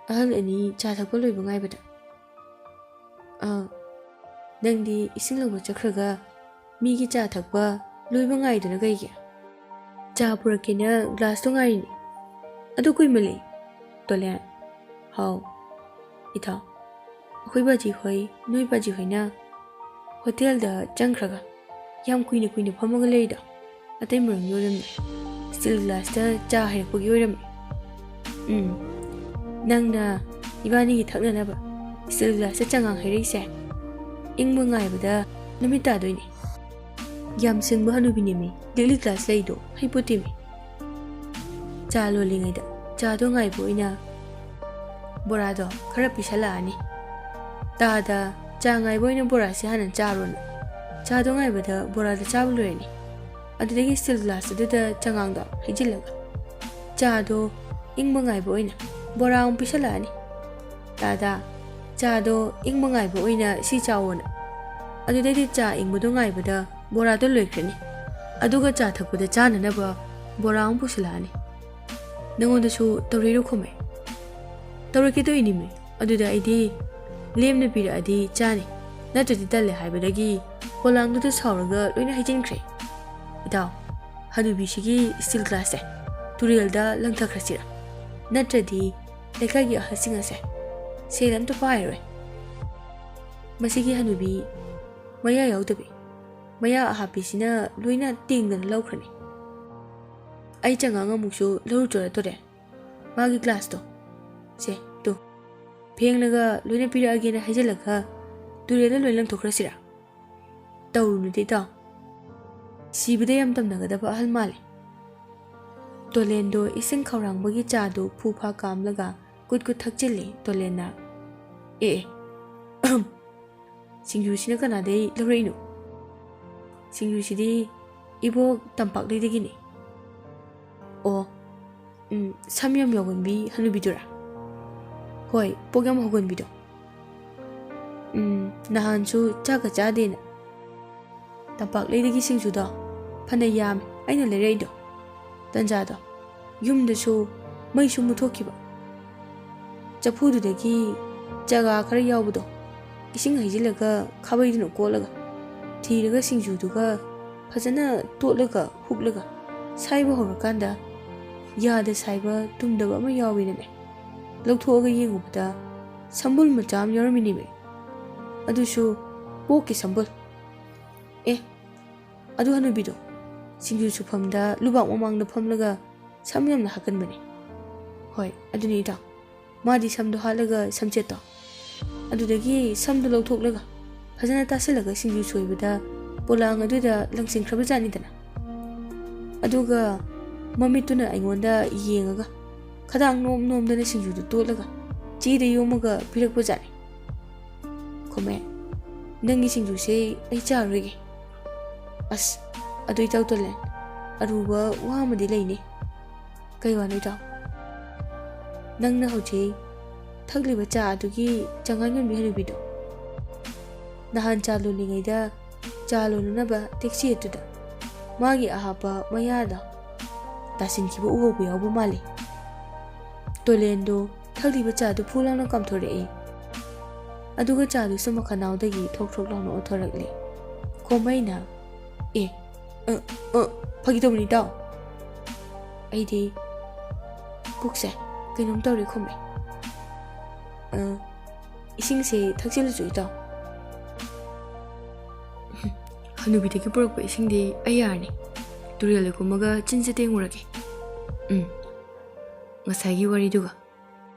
ꯑꯍꯜ ꯑꯅꯤ ꯆꯥ ꯊꯛꯄ ꯂꯣꯏꯕ ꯉꯥꯏꯕꯗ꯫ "ꯑꯥ, ꯅꯪꯗꯤ ꯏꯁꯤꯡ ꯂꯧꯕ ꯆꯠꯈ꯭ꯔꯒ ꯃꯤꯒꯤ ꯆꯥ ꯊꯛꯄ ꯂꯣꯏꯕ ꯉꯥꯏꯗꯨꯅ ꯀꯩꯒꯤ? ꯆꯥ ꯄꯨꯔꯛꯀꯦꯅ ꯒ꯭ꯂꯥꯁꯇꯣ ꯉꯥꯏꯔꯤꯅꯦ꯫ ꯑꯗꯨ ꯀꯨꯏꯃꯜꯂꯤ, ꯇꯣꯂꯦꯟ꯫" "ꯍꯥꯎ, ꯏꯇꯥꯎ, ꯑꯩꯈꯣꯏ ꯕꯥꯖꯤ ꯍꯣꯏ, ꯅꯣꯏ ꯕꯥꯖꯤ ꯍꯣꯏꯅ ꯍꯣꯇꯦꯜꯗ ꯆꯪꯈ꯭ꯔꯒ ꯌꯥꯝ ꯀꯨꯏꯅ ꯀꯨꯏꯅ ꯐꯝꯃꯒ ꯂꯩꯔꯤꯗꯣ ꯑꯇꯩ ꯃꯔꯝꯒꯤ ꯑꯣꯏꯔꯝꯗꯦ꯫ ꯁ꯭ꯇꯤꯜ ꯒ꯭ꯂꯥꯁꯇ ꯆꯥ ꯍꯩꯔꯛꯄꯒꯤ ꯑꯣꯏꯔꯝꯃꯦ꯫ ꯎꯝ, ꯅꯪꯅ ꯏꯕꯥꯅꯤꯒꯤ ꯊꯛꯅꯅꯕ ꯁ꯭ꯇꯤꯜ ꯒ꯭ꯂꯥꯁꯇ ꯆꯉꯥꯡ ꯍꯩꯔꯛꯏꯁꯦ ꯏꯪꯕ ꯉꯥꯏꯕꯗ ꯅꯨꯃꯤꯠ ꯇꯥꯗꯣꯏꯅꯦ꯫" ꯌꯥꯝ ꯁꯤꯡꯕ ꯍꯅꯨꯕꯤꯅꯦꯃꯤ, ꯂꯤꯛꯂꯤ ꯒ꯭ꯂꯥꯁ ꯂꯩꯗꯣ ꯍꯩꯄꯣꯠꯇꯦꯃꯤ꯫ ꯆꯥ ꯂꯣꯜꯂꯤꯉꯩꯗ ꯆꯥꯗꯣ ꯉꯥꯏꯕ ꯑꯣꯏꯅ ꯕꯣꯔꯥꯗꯣ ꯈꯔ ꯄꯤꯁꯜꯂꯛꯑꯅꯤ꯫ ꯇꯥꯗ ꯆꯥ ꯉꯥꯏꯕ ꯑꯣꯏꯅ ꯕꯣꯔꯥꯁꯦ ꯍꯥꯟꯅ ꯆꯥꯔꯣꯅ ꯆꯥꯗꯣ ꯉꯥꯏꯕꯗ ꯕꯣꯔꯥꯗꯣ ꯆꯥꯕ ꯂꯣꯏꯔꯅꯤ꯫ ꯑꯗꯨꯗꯒꯤ ꯁ꯭ꯇꯤꯜ ꯒ꯭ꯂꯥꯁ ꯑꯗꯨꯗ ꯆꯉꯥꯡꯗꯣ ꯍꯩꯖꯤꯜꯂꯒ ꯆꯥꯗꯣ ꯏꯪꯕ ꯉꯥꯏꯕ ꯑꯣꯏꯅ ꯕꯣꯔꯥ ꯑꯃꯨꯛ ꯄꯤꯁꯜꯂꯛꯑꯅꯤ꯫ "ꯇꯥꯗ, ꯆꯥꯗꯣ ꯏꯪꯕ ꯉꯥꯏꯕ ꯑꯣꯏꯅ ꯁꯤ ꯆꯥꯎꯑꯣꯅ꯫" ꯑꯗꯨꯗꯩꯗꯤ ꯆꯥ ꯏꯪꯕꯗꯣ ꯉꯥꯏꯕꯗ ꯕꯣꯔꯥꯗꯣ ꯂꯣꯏꯈ꯭ꯔꯅꯤ꯫ ꯑꯗꯨꯒ ꯆꯥ ꯊꯛꯄꯗ ꯆꯥꯅꯅꯕ ꯕꯣꯔꯥ ꯑꯃꯨꯛ ꯄꯨꯁꯤꯜꯂꯛꯑꯅꯤ꯫ "ꯅꯉꯣꯟꯗꯁꯨ ꯇꯧꯔꯛꯏꯔꯣ ꯈꯨꯝꯃꯦ?" "ꯇꯧꯔꯛꯀꯦ ꯇꯧꯏꯅꯤꯃꯤ꯫ ꯑꯗꯨꯗ ꯑꯩꯗꯤ ꯂꯦꯝꯅ ꯄꯤꯔꯛꯑꯗꯤ ꯆꯥꯅꯤ, ꯅꯠꯇ꯭ꯔꯗꯤ ꯇꯜꯂꯦ" ꯍꯥꯏꯕꯗꯒꯤ ꯄꯣꯂꯥꯡꯗꯨꯗ ꯁꯥꯎꯔꯒ ꯂꯣꯏꯅ ꯍꯩꯖꯤꯟꯈ꯭ꯔꯦ꯫ ꯏꯇꯥꯎ, ꯍꯅꯨꯕꯤꯁꯤꯒꯤ ꯁ꯭ꯇꯤꯜ ꯒ꯭ꯂꯥꯁꯁꯦ ꯇꯨꯔꯦꯜꯗ ꯂꯪꯊꯈ꯭ꯔꯁꯤꯔꯥ? ꯅꯠꯇ꯭ꯔꯗꯤ ꯂꯩꯀꯥꯏꯒꯤ ꯑꯍꯜꯁꯤꯡ ꯑꯁꯦ ꯁꯦꯜ ꯑꯝꯇ ꯄꯥꯏꯔꯣꯏ꯫ ꯃꯁꯤꯒꯤ ꯍꯅꯨꯕꯤ ꯃꯌꯥ ꯌꯥꯎꯗꯕꯤ, ꯃꯌꯥ ꯑꯍꯥꯞꯄꯤꯁꯤꯅ ꯂꯣꯏꯅ ꯇꯦꯡꯗꯅ ꯂꯧꯈ꯭ꯔꯅꯤ꯫ ꯑꯩ ꯆꯉꯥꯡ ꯑꯃꯨꯛꯁꯨ ꯂꯧꯔꯨ ꯆꯣꯔꯛꯇꯣꯔꯦ꯫ ꯃꯥꯒꯤ ꯒ꯭ꯂꯥꯁꯇꯣ, ꯁꯦ, ꯇꯨ, ꯐꯦꯡꯂꯒ ꯂꯣꯏꯅ ꯄꯤꯔꯛꯑꯒꯦꯅ ꯍꯥꯏꯖꯤꯜꯂꯒ ꯇꯨꯔꯦꯜꯗ ꯂꯣꯏ ꯂꯪꯊꯣꯛꯈ꯭ꯔꯁꯤꯔꯥ? ꯇꯧꯔꯨꯅꯨꯗꯤ ꯏꯇꯥꯎ꯫ ꯁꯤꯕꯗ ꯌꯥꯝ ꯇꯝꯅꯒꯗꯕ ꯑꯍꯜ ꯃꯥꯜꯂꯦ꯫ ꯇꯣꯂꯦꯟꯗꯣ ꯏꯁꯤꯡ ꯈꯧꯔꯥꯡꯕꯒꯤ ꯆꯥꯗꯨ ꯐꯨ ꯐꯥ ꯀꯥꯝꯂꯒ ꯀꯨꯠ ꯀꯨꯠ ꯊꯛꯆꯤꯜꯂꯤ ꯇꯣꯂꯦꯟꯅ꯫ "ꯑꯦ, ꯑꯦ, ꯑꯍꯝ, ꯁꯤꯡꯖꯨꯁꯤꯅ ꯀꯅꯥꯗꯩ ꯂꯧꯔꯛꯏꯅꯣ?" "ꯁꯤꯡꯖꯨꯁꯤꯗꯤ ꯏꯕꯣꯛ ꯇꯝꯄꯥꯛꯂꯩꯗꯒꯤꯅꯤ꯫" "ꯑꯣ, ꯎꯝ, ꯁꯝ ꯌꯥꯝ ꯌꯥꯎꯒꯟꯕꯤ ꯍꯅꯨꯕꯤꯗꯨꯔꯥ?" "ꯍꯣꯏ, ꯄꯣꯛ ꯌꯥꯝ ꯍꯧꯒꯟꯕꯤꯗꯣ꯫ ꯎꯝ, ꯅꯍꯥꯟꯁꯨ ꯆꯥꯛꯀ ꯆꯥꯗꯦꯅ ꯇꯝꯄꯥꯛꯂꯩꯗꯒꯤ ꯁꯤꯡꯖꯨꯗꯣ ꯐꯅ ꯌꯥꯝꯃꯦ ꯑꯩꯅ ꯂꯩꯔꯛꯏꯗꯣ꯫ ꯇꯟꯖꯥꯗꯣ ꯌꯨꯝꯗꯁꯨ ꯃꯩꯁꯨ ꯃꯨꯠꯊꯣꯛꯈꯤꯕ꯫ ꯆꯐꯨꯗꯨꯗꯒꯤ ꯆꯒꯥ ꯈꯔ ꯌꯥꯎꯕꯗꯣ ꯏꯁꯤꯡ ꯍꯩꯖꯤꯜꯂꯒ ꯈꯥꯕꯩꯗꯨꯅ ꯀꯣꯠꯂꯒ ꯊꯤꯔꯒ ꯁꯤꯡꯖꯨꯗꯨꯒ ꯐꯖꯅ ꯇꯣꯠꯂꯒ ꯍꯨꯛꯂꯒ ꯁꯥꯏꯕ ꯍꯧꯔꯀꯥꯟꯗ ꯌꯥꯗ ꯁꯥꯏꯕ ꯇꯨꯝꯗꯕ ꯑꯃ ꯌꯥꯎꯋꯦꯅꯅꯦ꯫ ꯂꯧꯊꯣꯛꯑꯒ ꯌꯦꯡꯉꯨꯕꯗ ꯁꯝꯕꯨꯜ ꯃꯆꯥ ꯑꯃ ꯌꯥꯎꯔꯝꯃꯤꯅꯦꯃꯤ꯫ ꯑꯗꯨꯁꯨ ꯄꯣꯛꯀꯤ ꯁꯝꯕꯨꯜ꯫ ꯑꯦ, ꯑꯗꯨ ꯍꯅꯨꯕꯤꯗꯣ ꯁꯤꯡꯖꯨ ꯁꯨꯐꯝꯗ ꯂꯨꯕꯥꯛ ꯃꯃꯥꯡꯗ ꯐꯝꯂꯒ ꯁꯝ ꯌꯥꯝꯅ ꯍꯥꯀꯟꯕꯅꯦ꯫ ꯍꯣꯏ, ꯑꯗꯨꯅꯤ ꯏꯇꯥꯎ꯫ ꯃꯥꯗꯤ ꯁꯝꯗꯣ ꯍꯥꯠꯂꯒ ꯁꯝꯆꯦꯠꯇꯣ ꯑꯗꯨꯗꯒꯤ ꯁꯝꯗꯣ ꯂꯧꯊꯣꯛꯂꯒ ꯐꯖꯅ ꯇꯥꯁꯤꯜꯂꯒ ꯁꯤꯡꯖꯨ ꯁꯣꯏꯕꯗ ꯄꯣꯂꯥꯡ ꯑꯗꯨꯗ ꯂꯪꯁꯤꯟꯈ꯭ꯔꯕꯖꯥꯠꯅꯤꯗꯅ꯫ ꯑꯗꯨꯒ ꯃꯃꯤꯠꯇꯨꯅ ꯑꯩꯉꯣꯟꯗ ꯌꯦꯡꯉꯒ ꯈꯗꯥꯡ ꯅꯣꯝ ꯅꯣꯝꯗꯅ ꯁꯤꯡꯖꯨꯗꯨ ꯇꯣꯠꯂꯒ ꯆꯦꯗ ꯌꯣꯝꯃꯒ ꯄꯤꯔꯛꯄꯖꯥꯠꯅꯤ꯫ "ꯈꯣꯃꯦ, ꯅꯪꯒꯤ ꯁꯤꯡꯖꯨꯁꯦ ꯑꯩ ꯆꯥꯔꯣꯏꯒꯦ꯫ ꯑꯁ, ꯑꯗꯨ ꯏꯇꯥꯎ ꯇꯣꯂꯦꯟ, ꯑꯔꯨꯕ ꯋꯥ ꯑꯃꯗꯤ ꯂꯩꯅꯦ꯫" "ꯀꯩ ꯋꯥꯅꯣ ꯏꯇꯥꯎ?" "ꯅꯪꯅ ꯍꯧꯖꯤꯛ ꯊꯛꯂꯤꯕ ꯆꯥ ꯑꯗꯨꯒꯤ ꯆꯉꯥꯡ ꯌꯣꯟꯕꯤ ꯍꯅꯨꯕꯤꯗꯣ, ꯅꯍꯥꯟ ꯆꯥ ꯂꯣꯜꯂꯤꯉꯩꯗ ꯆꯥ ꯂꯣꯜꯅꯅꯕ ꯇꯦꯛꯁꯤ ꯑꯗꯨꯗ ꯃꯥꯒꯤ ꯑꯍꯥꯞꯄ ꯃꯌꯥꯗ ꯇꯥꯁꯤꯟꯈꯤꯕ ꯎꯍꯧꯕ ꯌꯥꯎꯕ ꯃꯥꯜꯂꯤ꯫" ꯇꯣꯂꯦꯟꯗꯣ ꯊꯛꯂꯤꯕ ꯆꯥꯗꯨ ꯐꯨ ꯂꯥꯎꯅ ꯀꯥꯝꯊꯣꯔꯛꯏ꯫ ꯑꯗꯨꯒ ꯆꯥꯗꯨꯁꯨ ꯃꯈꯅꯥꯎꯗꯒꯤ ꯊꯣꯛ ꯊꯣꯛ ꯂꯥꯎꯅ ꯑꯣꯊꯣꯔꯛꯂꯦ꯫ ꯈꯣꯃꯩꯅ, "ꯑꯦ, ꯑ, ꯑ, ꯐꯥꯒꯤ ꯇꯧꯕꯅꯤ ꯏꯇꯥꯎ꯫" ꯑꯩꯗꯤ, "ꯄꯨꯛꯁꯦ ꯀꯩꯅꯣꯝ ꯇꯧꯔꯦ ꯈꯣꯃꯩ꯫ ꯑ, ꯏꯁꯤꯡꯁꯦ ꯊꯛꯆꯤꯜꯂꯨꯆꯣ ꯏꯇꯥꯎ꯫" "ꯍꯅꯨꯕꯤꯗꯒꯤ ꯄꯨꯔꯛꯄ ꯏꯁꯤꯡꯗꯤ ꯑꯩ ꯌꯥꯔꯅꯤ꯫ ꯇꯨꯔꯦꯜꯗ ꯀꯨꯝꯃꯒ ꯆꯤꯟꯁꯦ ꯇꯦꯡꯉꯨꯔꯒꯦ꯫ ꯎꯝ, ꯉꯁꯥꯏꯒꯤ ꯋꯥꯔꯤꯗꯨꯒ꯫"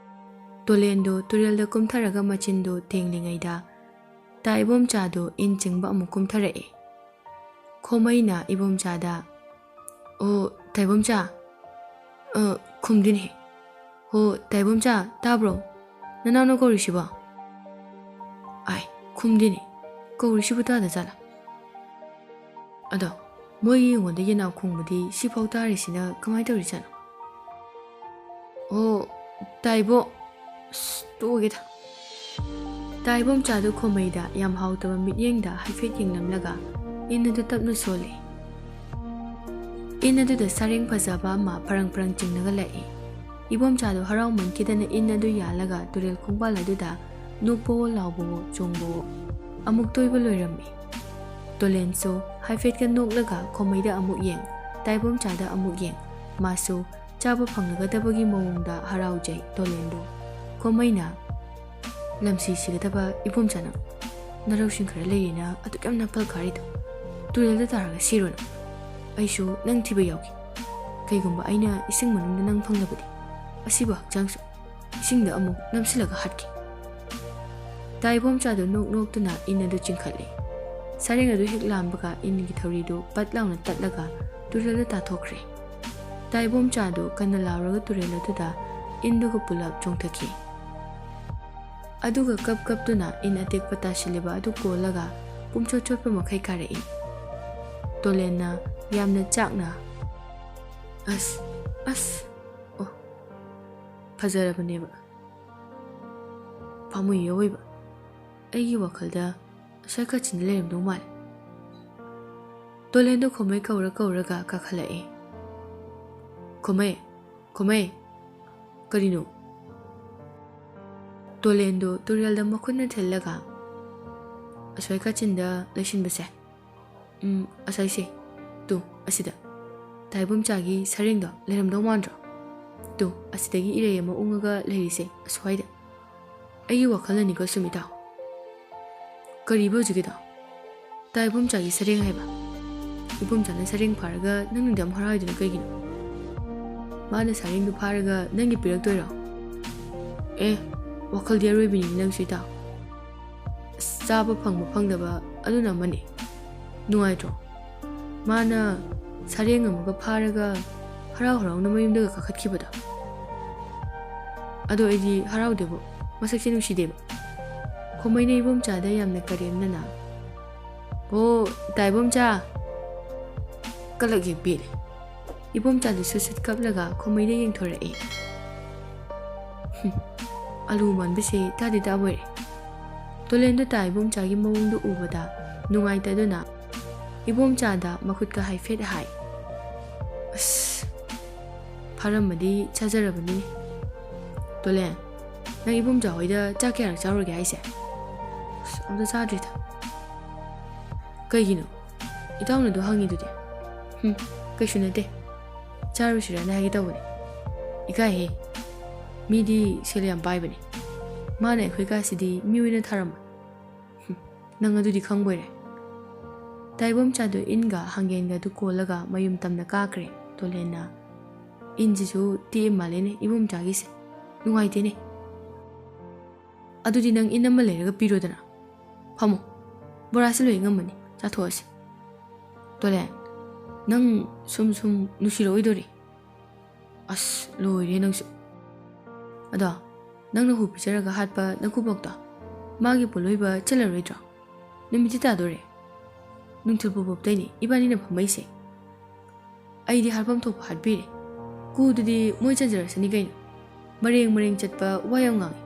ꯇꯣꯂꯦꯟꯗꯣ ꯇꯨꯔꯦꯜꯗ ꯀꯨꯝꯊꯔꯒ ꯃꯆꯤꯟꯗꯣ ꯇꯦꯡꯂꯤꯉꯩꯗ ꯇꯥ ꯏꯕꯣꯝꯆꯥꯗꯣ ꯏꯟ ꯆꯤꯡꯕ ꯑꯃꯨꯛ ꯀꯨꯝꯊꯔꯛꯑꯦ꯫ ꯈꯣꯃꯩꯅ ꯏꯕꯣꯝꯆꯥꯗ, "ꯑꯣ, ꯇꯥ ꯏꯕꯣꯝꯆꯥ, ꯑ, ꯈꯨꯝꯗꯦꯅꯦ꯫ ꯍꯣ, ꯇꯥ ꯏꯕꯣꯝꯆꯥ, ꯇꯥꯕ꯭ꯔꯣ? ꯅꯅꯥꯎꯅ ꯀꯧꯔꯤꯁꯤꯕꯣ?" ꯑꯥꯏ, ꯈꯨꯝꯗꯦꯅꯦ꯫ ꯀꯧꯔꯤꯁꯤꯕꯨ ꯇꯥꯗ ꯖꯥꯠꯂꯥ? ꯑꯗꯣ ꯃꯣꯏꯒꯤ ꯌꯦꯡꯉꯣꯟꯗ ꯌꯦꯅꯥꯎ ꯈꯣꯡꯕꯗꯤ ꯁꯤꯐꯥꯎ ꯇꯥꯔꯤꯁꯤꯅ ꯀꯃꯥꯏꯅ ꯇꯧꯔꯤꯖꯥꯠꯅꯣ? "ꯑꯣ, ꯇꯥꯏꯕꯣ꯫" ꯑꯁ, ꯇꯣꯛꯑꯒꯦꯗ꯫ ꯇꯥꯏꯕꯣꯝꯆꯥꯗꯨ ꯈꯣꯃꯩꯗ ꯌꯥꯝ ꯍꯥꯎꯇꯕ ꯃꯤꯠꯌꯦꯡꯗ ꯍꯥꯏꯐꯦꯠ ꯌꯦꯡꯂꯝꯂꯒ ꯏꯟ ꯑꯗꯨ ꯇꯞꯅ ꯁꯣꯜꯂꯦ꯫ ꯏꯟ ꯑꯗꯨꯗ ꯁꯥꯔꯦꯡ ꯐꯖꯕ ꯑꯃ ꯐꯔꯪ ꯐꯔꯪ ꯆꯤꯡꯂꯒ ꯂꯥꯛꯏ꯫ ꯏꯕꯣꯝꯆꯥꯗꯨ ꯍꯔꯥꯎꯃꯟꯈꯤꯗꯅ ꯏꯟ ꯑꯗꯨ ꯌꯥꯜꯂꯒ ꯇꯨꯔꯦꯜ ꯈꯣꯡꯕꯥꯜ ꯑꯗꯨꯗ ꯅꯣꯛꯄꯋꯣ ꯂꯥꯎꯕꯋꯣ ꯆꯣꯡꯕꯋꯣ ꯑꯃꯨꯛ ꯇꯣꯏꯕ ꯂꯣꯏꯔꯝꯃꯤ꯫ ꯇꯣꯂꯦꯟꯁꯨ ꯍꯥꯏꯐꯦꯠꯀ ꯅꯣꯛꯂꯒ ꯈꯣꯃꯩꯗ ꯑꯃꯨꯛ ꯌꯦꯡ, ꯇꯥꯏꯕꯣꯝꯆꯥꯗ ꯑꯃꯨꯛ ꯌꯦꯡ, ꯃꯥꯁꯨ ꯆꯥꯕ ꯐꯪꯂꯒꯗꯕꯒꯤ ꯃꯑꯣꯡꯗ ꯍꯔꯥꯎꯖꯩ ꯇꯣꯂꯦꯟꯗꯨ꯫ ꯈꯣꯃꯩꯅ, "ꯂꯝꯁꯤ ꯁꯤꯒꯗꯕ ꯏꯕꯣꯝꯆꯥ ꯅꯪ, ꯅꯔꯧꯁꯤꯡ ꯈꯔ ꯂꯩꯔꯦꯅ ꯑꯗꯨꯛ ꯌꯥꯝ ꯅꯥꯄꯜ ꯈꯥꯔꯤꯗꯣ, ꯇꯨꯔꯦꯜꯗ ꯇꯥꯔꯒ ꯁꯤꯔꯣ ꯅꯪ? ꯑꯩꯁꯨ ꯅꯪ ꯊꯤꯕ ꯌꯥꯎꯒꯦ꯫ ꯀꯩꯒꯨꯝꯕ ꯑꯩꯅ ꯏꯁꯤꯡ ꯃꯅꯨꯡꯗ ꯅꯪ ꯐꯪꯂꯕꯗꯤ, ꯑꯁꯤꯕ ꯍꯛꯆꯥꯡꯁꯨ ꯏꯁꯤꯡꯗ ꯑꯃꯨꯛ ꯅꯝꯁꯤꯜꯂꯒ ꯍꯥꯠꯀꯦ꯫" ꯇꯥꯏꯕꯣꯝꯆꯥꯗꯨ ꯅꯣꯛ ꯅꯣꯛꯇꯨꯅ ꯏꯟ ꯑꯗꯨ ꯆꯤꯡꯈꯠꯂꯦ꯫ ꯁꯔꯦꯡ ꯑꯗꯨ ꯍꯦꯛ ꯂꯥꯝꯕꯒ ꯏꯟꯒꯤ ꯊꯧꯔꯤꯗꯨ ꯄꯠ ꯂꯥꯎꯅ ꯇꯠꯂꯒ ꯇꯨꯔꯦꯜꯗ ꯇꯥꯊꯣꯛꯈ꯭ꯔꯦ꯫ ꯇꯥꯏꯕꯣꯝꯆꯥꯗꯨ ꯀꯟꯅ ꯂꯥꯎꯔꯒ ꯇꯨꯔꯦꯜ ꯑꯗꯨꯗ ꯏꯟꯗꯨꯒ ꯄꯨꯂꯞ ꯆꯣꯡꯊꯈꯤ꯫ ꯑꯗꯨꯒ ꯀꯞ ꯀꯞꯇꯨꯅ ꯏꯟ ꯑꯇꯦꯛꯄ ꯇꯥꯁꯤꯜꯂꯤꯕ ꯑꯗꯨ ꯀꯣꯜꯂꯒ ꯄꯨꯝꯆꯣꯠ ꯆꯣꯠꯄ ꯃꯈꯩ ꯀꯥꯔꯛꯏ꯫ ꯇꯣꯂꯦꯟꯅ ꯌꯥꯝꯅ ꯆꯥꯛꯅ, "ꯑꯁ, ꯑꯁ, ꯑꯣ, ꯐꯖꯔꯕꯅꯦꯕ꯫ ꯄꯥꯝꯃꯨꯏ ꯑꯋꯣꯏꯕ꯫ ꯑꯩꯒꯤ ꯋꯥꯈꯜꯗ ꯑꯁ꯭ꯋꯥꯏ ꯀꯥꯆꯤꯟꯗ ꯂꯩꯔꯝꯗꯧ ꯃꯥꯜꯂꯦ꯫" ꯇꯣꯂꯦꯟꯗꯣ ꯈꯣꯃꯩ ꯀꯧꯔ ꯀꯧꯔꯒ ꯀꯥꯈꯠꯂꯛꯑꯦ꯫ "ꯈꯣꯃꯩ, ꯈꯣꯃꯩ, ꯀꯔꯤꯅꯣ?" ꯇꯣꯂꯦꯟꯗꯣ ꯇꯨꯔꯦꯜꯗ ꯃꯈꯨꯠꯅ ꯊꯤꯜꯂꯒ, "ꯑꯁ꯭ꯋꯥꯏ ꯀꯥꯆꯤꯟꯗ ꯂꯩꯁꯤꯟꯕꯁꯦ, ꯎꯝ, ꯑꯁ꯭ꯋꯥꯏꯁꯦ, ꯇꯨ, ꯑꯁꯤꯗ, ꯇꯥꯏꯕꯣꯝꯆꯥꯒꯤ ꯁꯔꯦꯡꯗꯣ ꯂꯩꯔꯝꯗꯧ ꯃꯥꯟꯗ꯭ꯔꯣ? ꯇꯨ, ꯑꯁꯤꯗꯒꯤ ꯏꯔꯩ ꯑꯃ ꯎꯪꯉꯒ ꯂꯩꯔꯤꯁꯦ, ꯑꯁ꯭ꯋꯥꯏꯗ꯫ ꯑꯩꯒꯤ ꯋꯥꯈꯜꯅꯅꯤꯀꯣ ꯁꯨꯝ, ꯏꯇꯥꯎ꯫" "ꯀꯔꯤꯕ ꯍꯧꯖꯤꯛꯀꯤꯗꯣ? ꯇꯥꯏꯕꯣꯝꯆꯥꯒꯤ ꯁꯔꯦꯡ ꯍꯥꯏꯕ? ꯏꯕꯣꯝꯆꯥꯅ ꯁꯔꯦꯡ ꯐꯥꯔꯒ ꯅꯪꯅꯗꯤ ꯌꯥꯝ ꯍꯔꯥꯎꯏꯗꯨꯅ ꯀꯩꯒꯤꯅꯣ? ꯃꯥꯅ ꯁꯔꯦꯡꯗꯨ ꯐꯥꯔꯒ ꯅꯪꯒꯤ ꯄꯤꯔꯛꯇꯣꯏꯔꯣ? ꯑꯦ, ꯋꯥꯈꯜꯗꯤ ꯑꯔꯣꯏꯕꯤꯅꯤ ꯅꯪꯁꯨ, ꯏꯇꯥꯎ꯫ ꯑꯁ, ꯆꯥꯕ ꯐꯪꯕ ꯐꯪꯗꯕ ꯑꯗꯨꯅ ꯑꯃꯅꯤ꯫ ꯅꯨꯡꯉꯥꯏꯇ꯭ꯔꯣ? ꯃꯥꯅ ꯁꯔꯦꯡ ꯑꯃꯒ ꯐꯥꯔꯒ ꯍꯔꯥꯎ ꯍꯔꯥꯎꯅ ꯃꯌꯨꯝꯗꯒ ꯀꯥꯈꯠꯈꯤꯕꯗꯣ꯫ ꯑꯗꯣ ꯑꯩꯗꯤ ꯍꯔꯥꯎꯗꯦꯕꯣ, ꯃꯁꯛꯁꯦ ꯅꯨꯡꯁꯤꯗꯦꯕ꯫" ꯈꯣꯃꯩꯅ ꯏꯕꯣꯝꯆꯥꯗ ꯌꯥꯝꯅ ꯀꯔꯦꯝꯅꯅ, "ꯑꯣ, ꯏꯇꯥ ꯏꯕꯣꯝꯆꯥ, ꯀꯂꯛ ꯍꯦꯛ ꯄꯦꯜꯂꯦ꯫" ꯏꯕꯣꯝꯆꯥꯗꯨꯁꯨ ꯁꯨꯠ ꯀꯞꯂꯒ ꯈꯣꯃꯩꯗ ꯌꯦꯡꯊꯣꯔꯛꯏ꯫ "ꯍꯨꯝ, ꯑꯂꯨ ꯃꯥꯟꯕꯁꯦ ꯇꯥꯗꯤ ꯇꯥꯕꯣꯏꯔꯦ꯫" ꯇꯣꯂꯦꯟꯗꯨ ꯇꯥ ꯏꯕꯣꯝꯆꯥꯒꯤ ꯃꯑꯣꯡꯗꯨ ꯎꯕꯗ ꯅꯨꯡꯉꯥꯏꯇꯗꯨꯅ ꯏꯕꯣꯝꯆꯥꯗ ꯃꯈꯨꯠꯀ ꯍꯥꯏꯐꯦꯠ ꯍꯥꯏ꯫ "ꯑꯁ, ꯐꯥꯔꯝꯃꯗꯤ ꯆꯥꯖꯔꯕꯅꯤꯅꯦ꯫ ꯇꯣꯂꯦꯟ, ꯅꯪ ꯏꯕꯣꯝꯆꯥ ꯍꯣꯏꯗ ꯆꯥꯛ ꯀꯌꯥꯔꯛ ꯆꯥꯔꯨꯔꯒꯦ ꯍꯥꯏꯁꯦ? ꯑꯁ, ꯑꯝꯇ ꯆꯥꯗ꯭ꯔꯤꯗ꯫ ꯀꯩꯒꯤꯅꯣ? ꯏꯇꯥꯎꯅ ꯑꯗꯨ ꯍꯪꯉꯤꯗꯨꯗꯤ? ꯍꯨꯝ, ꯀꯩꯁꯨ ꯅꯠꯇꯦ꯫ ꯆꯥꯔꯨꯁꯤꯔꯅ ꯍꯥꯏꯒꯦ ꯇꯧꯕꯅꯦ꯫ ꯏꯀꯥꯏꯍꯦ꯫ ꯃꯤꯗꯤ ꯁꯦꯜ ꯌꯥꯝ ꯄꯥꯏꯕꯅꯦ꯫ ꯃꯥꯅ ꯑꯩꯈꯣꯏ ꯀꯥꯁꯤꯗꯤ ꯃꯤ ꯑꯣꯏꯅ ꯊꯥꯔꯝꯃꯣꯏ꯫ ꯍꯨꯝ, ꯅꯪ ꯑꯗꯨꯗꯤ ꯈꯪꯕꯣꯏꯔꯦ꯫ ꯇꯥꯏꯕꯝꯆꯥꯗꯣ ꯏꯟꯒ ꯍꯥꯡꯒꯦꯟꯒꯗꯨ ꯀꯣꯜꯂꯒ ꯃꯌꯨꯝ ꯇꯝꯅ ꯀꯥꯈ꯭ꯔꯦ꯫ ꯇꯣꯂꯦꯟꯅ, "ꯏꯟꯁꯤꯁꯨ ꯇꯦꯛꯑ ꯃꯥꯜꯂꯦꯅꯦ ꯏꯕꯣꯝꯆꯥꯒꯤꯁꯦ꯫ ꯅꯨꯡꯉꯥꯏꯇꯦꯅꯦ꯫ ꯑꯗꯨꯗꯤ ꯅꯪ ꯏꯟ ꯑꯃ ꯂꯩꯔꯒ ꯄꯤꯔꯣꯗꯅ꯫ ꯐꯝꯃꯣ꯫ ꯕꯣꯔꯥꯁꯤ ꯂꯣꯏ ꯉꯝꯃꯅꯤ꯫ ꯆꯥꯊꯣꯛꯑꯁꯤ꯫" "ꯇꯣꯂꯦꯟ, ꯅꯪ ꯁꯨꯝ ꯁꯨꯝ ꯅꯨꯡꯁꯤꯔꯛꯑꯣꯏꯗꯣꯔꯤ꯫ ꯑꯁ, ꯂꯣꯏꯔꯦ ꯅꯪꯁꯨ꯫ ꯑꯗꯣ, ꯅꯪꯅ ꯍꯨ ꯄꯤꯖꯔꯒ ꯍꯥꯠꯄ ꯅꯀꯨꯕꯣꯛꯇꯣ, ꯃꯥꯒꯤ ꯄꯣꯠꯂꯣꯏꯕ ꯆꯠꯂꯔꯣꯏꯗ꯭ꯔꯣ? ꯅꯨꯃꯤꯠꯇꯤ ꯇꯥꯗꯣꯔꯦ꯫ ꯅꯨꯡꯊꯤꯜ ꯄꯨꯕꯣꯞꯇꯩꯅꯦ ꯏꯕꯥꯅꯤꯅ ꯐꯝꯃꯩꯁꯦ꯫ ꯑꯩꯗꯤ ꯍꯥꯠꯐꯝ ꯊꯣꯛꯄ ꯍꯥꯠꯄꯤꯔꯦ꯫ ꯀꯨꯗꯨꯗꯤ ꯃꯣꯏ ꯆꯟꯖꯔꯁꯅꯤ ꯀꯩꯅꯣ꯫ ꯃꯔꯦꯡ ꯃꯔꯦꯡ ꯆꯠꯄ ꯋꯥ ꯌꯥꯝ ꯉꯥꯡꯉꯤ꯫"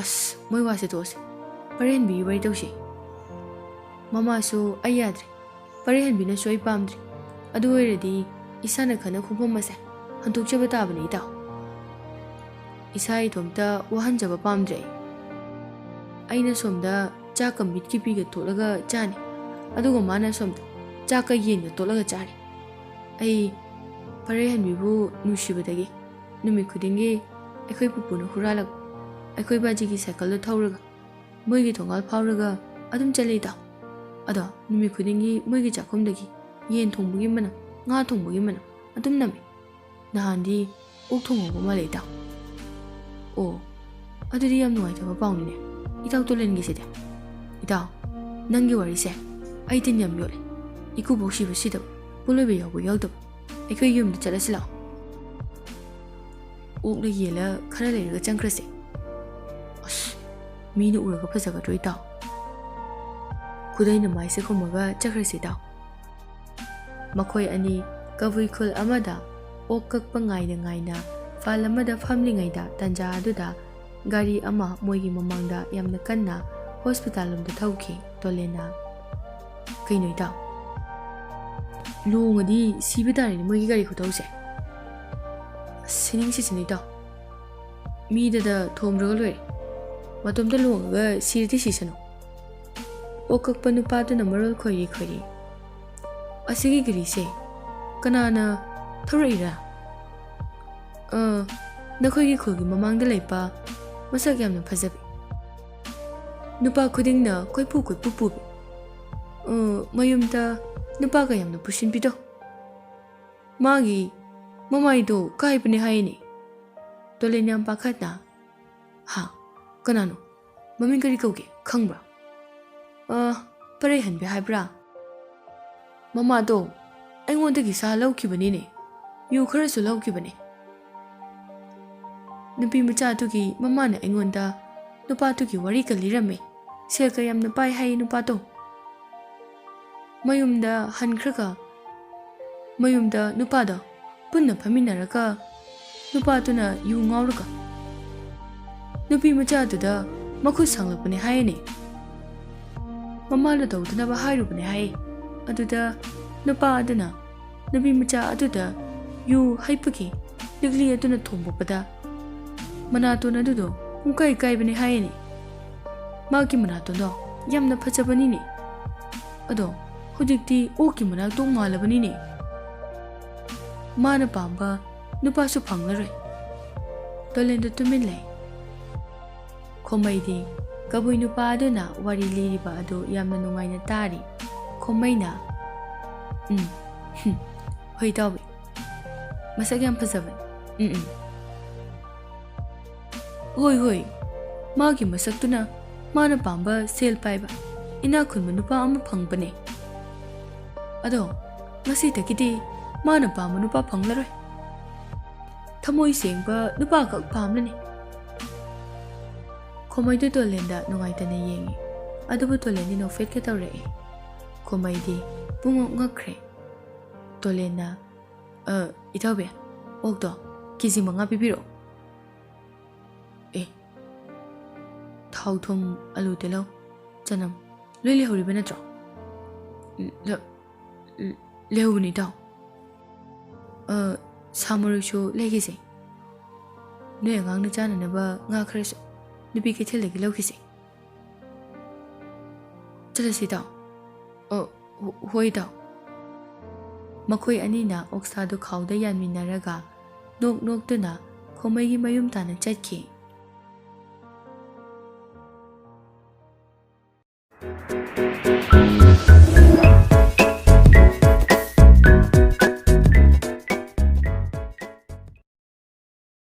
"ꯑꯁ, ꯃꯣꯏ ꯋꯥꯁꯦ ꯇꯣꯛꯑꯁꯦ꯫ ꯄꯔꯦꯟꯕꯤꯒꯤ ꯋꯥꯔꯤ ꯇꯧꯁꯦ꯫ ꯃꯃꯥꯁꯨ ꯑꯩ ꯌꯥꯗ꯭ꯔꯦ꯫ ꯄꯔꯦꯍꯟꯕꯤꯅꯁꯨ ꯑꯩ ꯄꯥꯝꯗ꯭ꯔꯦ꯫ ꯑꯗꯨ ꯑꯣꯏꯔꯗꯤ ꯏꯁꯥꯅ ꯈꯟꯅ ꯈꯣꯡꯐꯝ ꯑꯁꯦ ꯍꯟꯗꯣꯛꯆꯕ ꯇꯥꯕꯅꯤ ꯏꯇꯥꯎ꯫ ꯏꯁꯥ ꯏꯇꯣꯝꯇ ꯋꯥꯍꯟꯖꯕ ꯄꯥꯝꯗ꯭ꯔꯦ ꯑꯩ꯫ ꯑꯩꯅ ꯁꯣꯝꯗ ꯆꯥꯛꯀ ꯃꯤꯠꯀꯤ ꯄꯤꯒ ꯇꯣꯠꯂꯒ ꯆꯥꯅꯤ, ꯑꯗꯨꯒ ꯃꯥꯅ ꯁꯣꯝꯗ ꯆꯥꯛꯀ ꯌꯦꯟꯒ ꯇꯣꯠꯂꯒ ꯆꯥꯔꯤ꯫ ꯑꯩ ꯄꯔꯦꯍꯟꯕꯤꯕꯨ ꯅꯨꯡꯁꯤꯕꯗꯒꯤ ꯅꯨꯃꯤꯠ ꯈꯨꯗꯤꯡꯒꯤ ꯑꯩꯈꯣꯏ ꯄꯨꯄꯨꯅ ꯍꯨꯔꯥꯜꯂꯛꯄ ꯑꯩꯈꯣꯏ ꯕꯥꯖꯤꯒꯤ ꯁꯥꯏꯀꯜꯗꯣ ꯊꯧꯔꯒ ꯃꯣꯏꯒꯤ ꯊꯣꯡꯒꯥꯜ ꯐꯥꯎꯔꯒ ꯑꯗꯨꯝ ꯆꯠꯂꯦ ꯏꯇꯥꯎ꯫ ꯑꯗꯣ ꯅꯨꯃꯤꯠ ꯈꯨꯗꯤꯡꯒꯤ ꯃꯣꯏꯒꯤ ꯆꯥꯛꯈꯨꯝꯗꯒꯤ ꯌꯦꯟ ꯊꯣꯡꯕꯒꯤ ꯃꯅꯝ, ꯉꯥ ꯊꯣꯡꯕꯒꯤ ꯃꯅꯝ ꯑꯗꯨꯝ ꯅꯝꯃꯤ꯫ ꯅꯍꯥꯟꯗꯤ ꯑꯣꯛ ꯊꯣꯡꯍꯧꯕ ꯃꯥꯜꯂꯦ ꯏꯇꯥꯎ꯫ ꯑꯣ, ꯑꯗꯨꯗꯤ ꯌꯥꯝ ꯅꯨꯡꯉꯥꯏꯇꯕ ꯄꯥꯎꯅꯤꯅꯦ ꯏꯇꯥꯎ ꯇꯣꯂꯦꯟꯒꯤꯁꯤꯗꯤ꯫ ꯏꯇꯥꯎ, ꯅꯪꯒꯤ ꯋꯥꯔꯤꯁꯦ ꯑꯩ ꯇꯤꯟ ꯌꯥꯝ ꯌꯣꯠꯂꯦ꯫ ꯏꯀꯨꯕꯣꯛ ꯁꯤꯕ ꯁꯤꯗꯕ, ꯄꯣꯠꯂꯣꯏꯕ ꯌꯥꯎꯕ ꯌꯥꯎꯗꯕ, ꯑꯩꯈꯣꯏ ꯌꯨꯝꯗ ꯆꯠꯂꯁꯤ ꯂꯥꯛꯑꯣ꯫ ꯑꯣꯛꯂ ꯌꯦꯜꯂ ꯈꯔ ꯂꯩꯔꯒ ꯆꯪꯈ꯭ꯔꯁꯦ꯫ ꯑꯁ, ꯃꯤꯅ ꯎꯔꯒ ꯐꯖꯒꯗ꯭ꯔꯣ ꯏꯇꯥꯎ? ꯈꯨꯗꯩꯅ ꯃꯥꯏꯁꯦ ꯈꯨꯝꯃꯒ ꯆꯠꯈ꯭ꯔꯁꯤ ꯏꯇꯥꯎ꯫ ꯃꯈꯣꯏ ꯑꯅꯤ ꯀꯕꯨꯏ ꯈꯨꯜ ꯑꯃꯗ ꯑꯣꯛ ꯀꯛꯄ ꯉꯥꯏꯅ ꯉꯥꯏꯅ ꯐꯥꯜ ꯑꯃꯗ ꯐꯝꯂꯤꯉꯩꯗ ꯇꯟꯖꯥ ꯑꯗꯨꯗ ꯒꯥꯔꯤ ꯑꯃ ꯃꯣꯏꯒꯤ ꯃꯃꯥꯡꯗ ꯌꯥꯝꯅ ꯀꯟꯅ ꯍꯣꯁꯄꯤꯇꯥꯜ ꯂꯣꯝꯗ ꯊꯧꯈꯤ꯫ ꯇꯣꯂꯦꯟꯅ, "ꯀꯩꯅꯣ ꯏꯇꯥꯎ? ꯂꯣꯡꯉꯗꯤ ꯁꯤꯕ ꯇꯥꯔꯦꯅꯦ ꯃꯣꯏꯒꯤ ꯒꯥꯔꯤ ꯈꯨꯊꯧꯁꯦ꯫ ꯑꯁ, ꯁꯤꯅꯤꯡ ꯁꯤꯁꯅꯨ ꯏꯇꯥꯎ꯫ ꯃꯤꯗꯗ ꯊꯣꯝꯗ꯭ꯔꯒ ꯂꯣꯏꯔꯦ꯫ ꯃꯇꯣꯝꯇ ꯂꯨꯍꯣꯡꯉꯒ ꯁꯤꯔꯗꯤ ꯁꯤꯁꯅꯨ꯫ ꯑꯣꯛ ꯀꯛꯄ ꯅꯨꯄꯥꯗꯨꯅ ꯃꯔꯣꯜ ꯈꯣꯏꯔꯤ ꯈꯣꯏꯔꯤ꯫ "ꯑꯁꯤꯒꯤ ꯒꯥꯔꯤꯁꯦ ꯀꯅꯥꯅ ꯊꯧꯔꯛꯏꯔꯥ?" "ꯑ, ꯅꯈꯣꯏꯒꯤ ꯈꯨꯜꯒꯤ ꯃꯃꯥꯡꯗ ꯂꯩꯕ ꯃꯁꯛ ꯌꯥꯝꯅ ꯐꯖꯕꯤ꯫ ꯅꯨꯄꯥ ꯈꯨꯗꯤꯡꯅ ꯀꯣꯏꯄꯨ ꯀꯣꯏꯄꯨ ꯄꯨꯕꯤ꯫ ꯑ, ꯃꯌꯨꯝꯗ ꯅꯨꯄꯥꯒ ꯌꯥꯝꯅ ꯄꯨꯁꯤꯟꯕꯤꯗꯣ꯫ ꯃꯥꯒꯤ ꯃꯃꯥꯏꯗꯣ ꯀꯥꯏꯕꯅꯦ ꯍꯥꯏꯅꯦ꯫" ꯇꯣꯂꯦꯟ ꯌꯥꯝ ꯄꯥꯈꯠꯅ, "ꯍꯥ? ꯀꯅꯥꯅꯣ? ꯃꯃꯤꯡ ꯀꯔꯤ ꯀꯧꯒꯦ? ꯈꯪꯕ꯭ꯔꯥ?" "ꯑ, ꯄꯔꯩꯍꯟꯕꯤ ꯍꯥꯏꯕ꯭ꯔꯥ? ꯃꯃꯥꯗꯣ ꯑꯩꯉꯣꯟꯗꯒꯤ ꯁꯥ ꯂꯧꯈꯤꯕꯅꯤꯅꯦ꯫ ꯌꯨ ꯈꯔꯁꯨ ꯂꯧꯈꯤꯕꯅꯦ꯫" ꯅꯨꯄꯤ ꯃꯆꯥꯗꯨꯒꯤ ꯃꯃꯥꯅ ꯑꯩꯉꯣꯟꯗ ꯅꯨꯄꯥꯗꯨꯒꯤ ꯋꯥꯔꯤꯒ ꯂꯤꯔꯝꯃꯦ꯫ ꯁꯦꯜꯒ ꯌꯥꯝꯅ ꯄꯥꯏ ꯍꯥꯏꯌꯦ ꯅꯨꯄꯥꯗꯣ꯫ ꯃꯌꯨꯝꯗ ꯍꯟꯈ꯭ꯔꯒ, ꯃꯌꯨꯝꯗ ꯅꯨꯄꯥꯗꯣ ꯄꯨꯟꯅ ꯐꯝꯃꯤꯟꯅꯔꯒ ꯅꯨꯄꯥꯗꯨꯅ ꯌꯨ ꯉꯥꯎꯔꯒ ꯅꯨꯄꯤ ꯃꯆꯥꯗꯨꯗ ꯃꯈꯨꯠ ꯁꯥꯡꯂꯛꯄꯅꯦ ꯍꯥꯏꯌꯦꯅꯦ꯫ ꯃꯃꯥꯅ ꯇꯧꯗꯅꯕ ꯍꯥꯏꯔꯨꯕꯅꯦ ꯍꯥꯏꯌꯦ꯫ ꯑꯗꯨꯗ ꯅꯨꯄꯥ ꯑꯗꯨꯅ ꯅꯨꯄꯤ ꯃꯆꯥ ꯑꯗꯨꯗ ꯌꯨ ꯍꯩꯕꯒꯤ ꯂꯤꯛꯂꯤ ꯑꯗꯨꯅ ꯊꯣꯝꯕꯣꯛꯄꯗ ꯃꯅꯥꯇꯣꯟ ꯑꯗꯨꯗꯣ ꯄꯨꯡꯀꯥꯏ ꯀꯥꯏꯕꯅꯦ ꯍꯥꯏꯌꯦꯅꯦ꯫ ꯃꯥꯒꯤ ꯃꯅꯥꯇꯣꯟꯗꯣ ꯌꯥꯝꯅ ꯐꯖꯕꯅꯤꯅꯦ꯫ ꯑꯗꯣ ꯍꯧꯖꯤꯛꯇꯤ ꯑꯣꯛꯀꯤ ꯃꯅꯥꯇꯣꯟ ꯃꯥꯜꯂꯕꯅꯤꯅꯦ꯫ ꯃꯥꯅ ꯄꯥꯝꯕ ꯅꯨꯄꯥꯁꯨ ꯐꯪꯂꯔꯣꯏ꯫" ꯇꯣꯂꯦꯟꯗꯣ ꯇꯨꯃꯤꯟ ꯂꯩ꯫ ꯈꯣꯃꯩꯗꯤ ꯀꯕꯨꯏ ꯅꯨꯄꯥ ꯑꯗꯨꯅ ꯋꯥꯔꯤ ꯂꯤꯔꯤꯕ ꯑꯗꯨ ꯌꯥꯝꯅ ꯅꯨꯡꯉꯥꯏꯅ ꯇꯥꯔꯤ꯫ ꯈꯣꯃꯩꯅ, "ꯎꯝ, ꯍꯨꯝ, ꯍꯣꯏ ꯇꯥꯎꯕꯤ, ꯃꯁꯛ ꯌꯥꯝ ꯐꯖꯕꯅꯤ꯫ ꯎꯝ, ꯎꯝ꯫ ꯍꯣꯏ, ꯍꯣꯏ, ꯃꯥꯒꯤ ꯃꯁꯛꯇꯨꯅ ꯃꯥꯅ ꯄꯥꯝꯕ ꯁꯦꯜ ꯄꯥꯏꯕ ꯏꯅꯥꯛ ꯈꯨꯟꯕ ꯅꯨꯄꯥ ꯑꯃ ꯐꯪꯕꯅꯦ꯫ ꯑꯗꯣ ꯉꯁꯤꯗꯒꯤꯗꯤ ꯃꯥꯅ ꯄꯥꯝꯕ ꯅꯨꯄꯥ ꯐꯪꯂꯔꯣꯏ꯫ ꯊꯃꯣꯏ ꯁꯦꯡꯕ ꯅꯨꯄꯥꯈꯛ ꯄꯥꯝꯂꯅꯤ꯫" ꯈꯣꯃꯩꯗꯨ ꯇꯣꯂꯦꯟꯗ ꯅꯨꯡꯉꯥꯏꯇꯅ ꯌꯦꯡꯉꯤ꯫ ꯑꯗꯨꯕꯨ ꯇꯣꯂꯦꯟꯗꯤ ꯅꯣꯛꯐꯦꯠꯀ ꯇꯧꯔꯛꯏ꯫ ꯈꯣꯃꯩꯗꯤ ꯄꯨꯡꯉꯛ ꯉꯛꯈ꯭ꯔꯦ꯫ ꯇꯣꯂꯦꯟꯅ, "ꯑ, ꯏꯇꯥꯎꯕꯤ, ꯑꯣꯛꯇꯣ ꯀꯦ ꯖꯤ ꯃꯉꯥ ꯄꯤꯕꯤꯔꯛꯑꯣ꯫" "ꯑꯦ, ꯊꯥꯎ, ꯊꯨꯝ, ꯑꯂꯨ, ꯇꯤꯜꯍꯧ, ꯆꯅꯝ ꯂꯣꯏ ꯂꯩꯍꯧꯔꯤꯕ ꯅꯠꯇ꯭ꯔꯣ?" "ꯂ-, ꯂ-, ꯂꯩꯍꯧꯕꯅꯤ ꯏꯇꯥꯎ꯫" "ꯑ, ꯁꯥꯃꯔꯣꯏꯁꯨ ꯂꯩꯈꯤꯁꯦ꯫ ꯅꯣꯏ ꯑꯉꯥꯡꯅ ꯆꯥꯅꯅꯕ ꯉꯥ ꯈꯔꯁꯨ ꯅꯨꯄꯤ ꯀꯩꯊꯦꯜꯗꯒꯤ ꯂꯧꯈꯤꯁꯦ꯫ ꯆꯠꯂꯁꯤ ꯏꯇꯥꯎ꯫ ꯑꯣ, ꯍꯣ-, ꯍꯣꯏ ꯏꯇꯥꯎ꯫ ꯃꯈꯣꯏ ꯑꯅꯤꯅ ꯑꯣꯛꯁꯥꯗꯨ ꯈꯥꯎꯗ ꯌꯥꯟꯃꯤꯟꯅꯔꯒ ꯅꯣꯛ ꯅꯣꯛꯇꯨꯅ ꯈꯣꯃꯩꯒꯤ ꯃꯌꯨꯝ ꯇꯥꯟꯅ ꯆꯠꯈꯤ꯫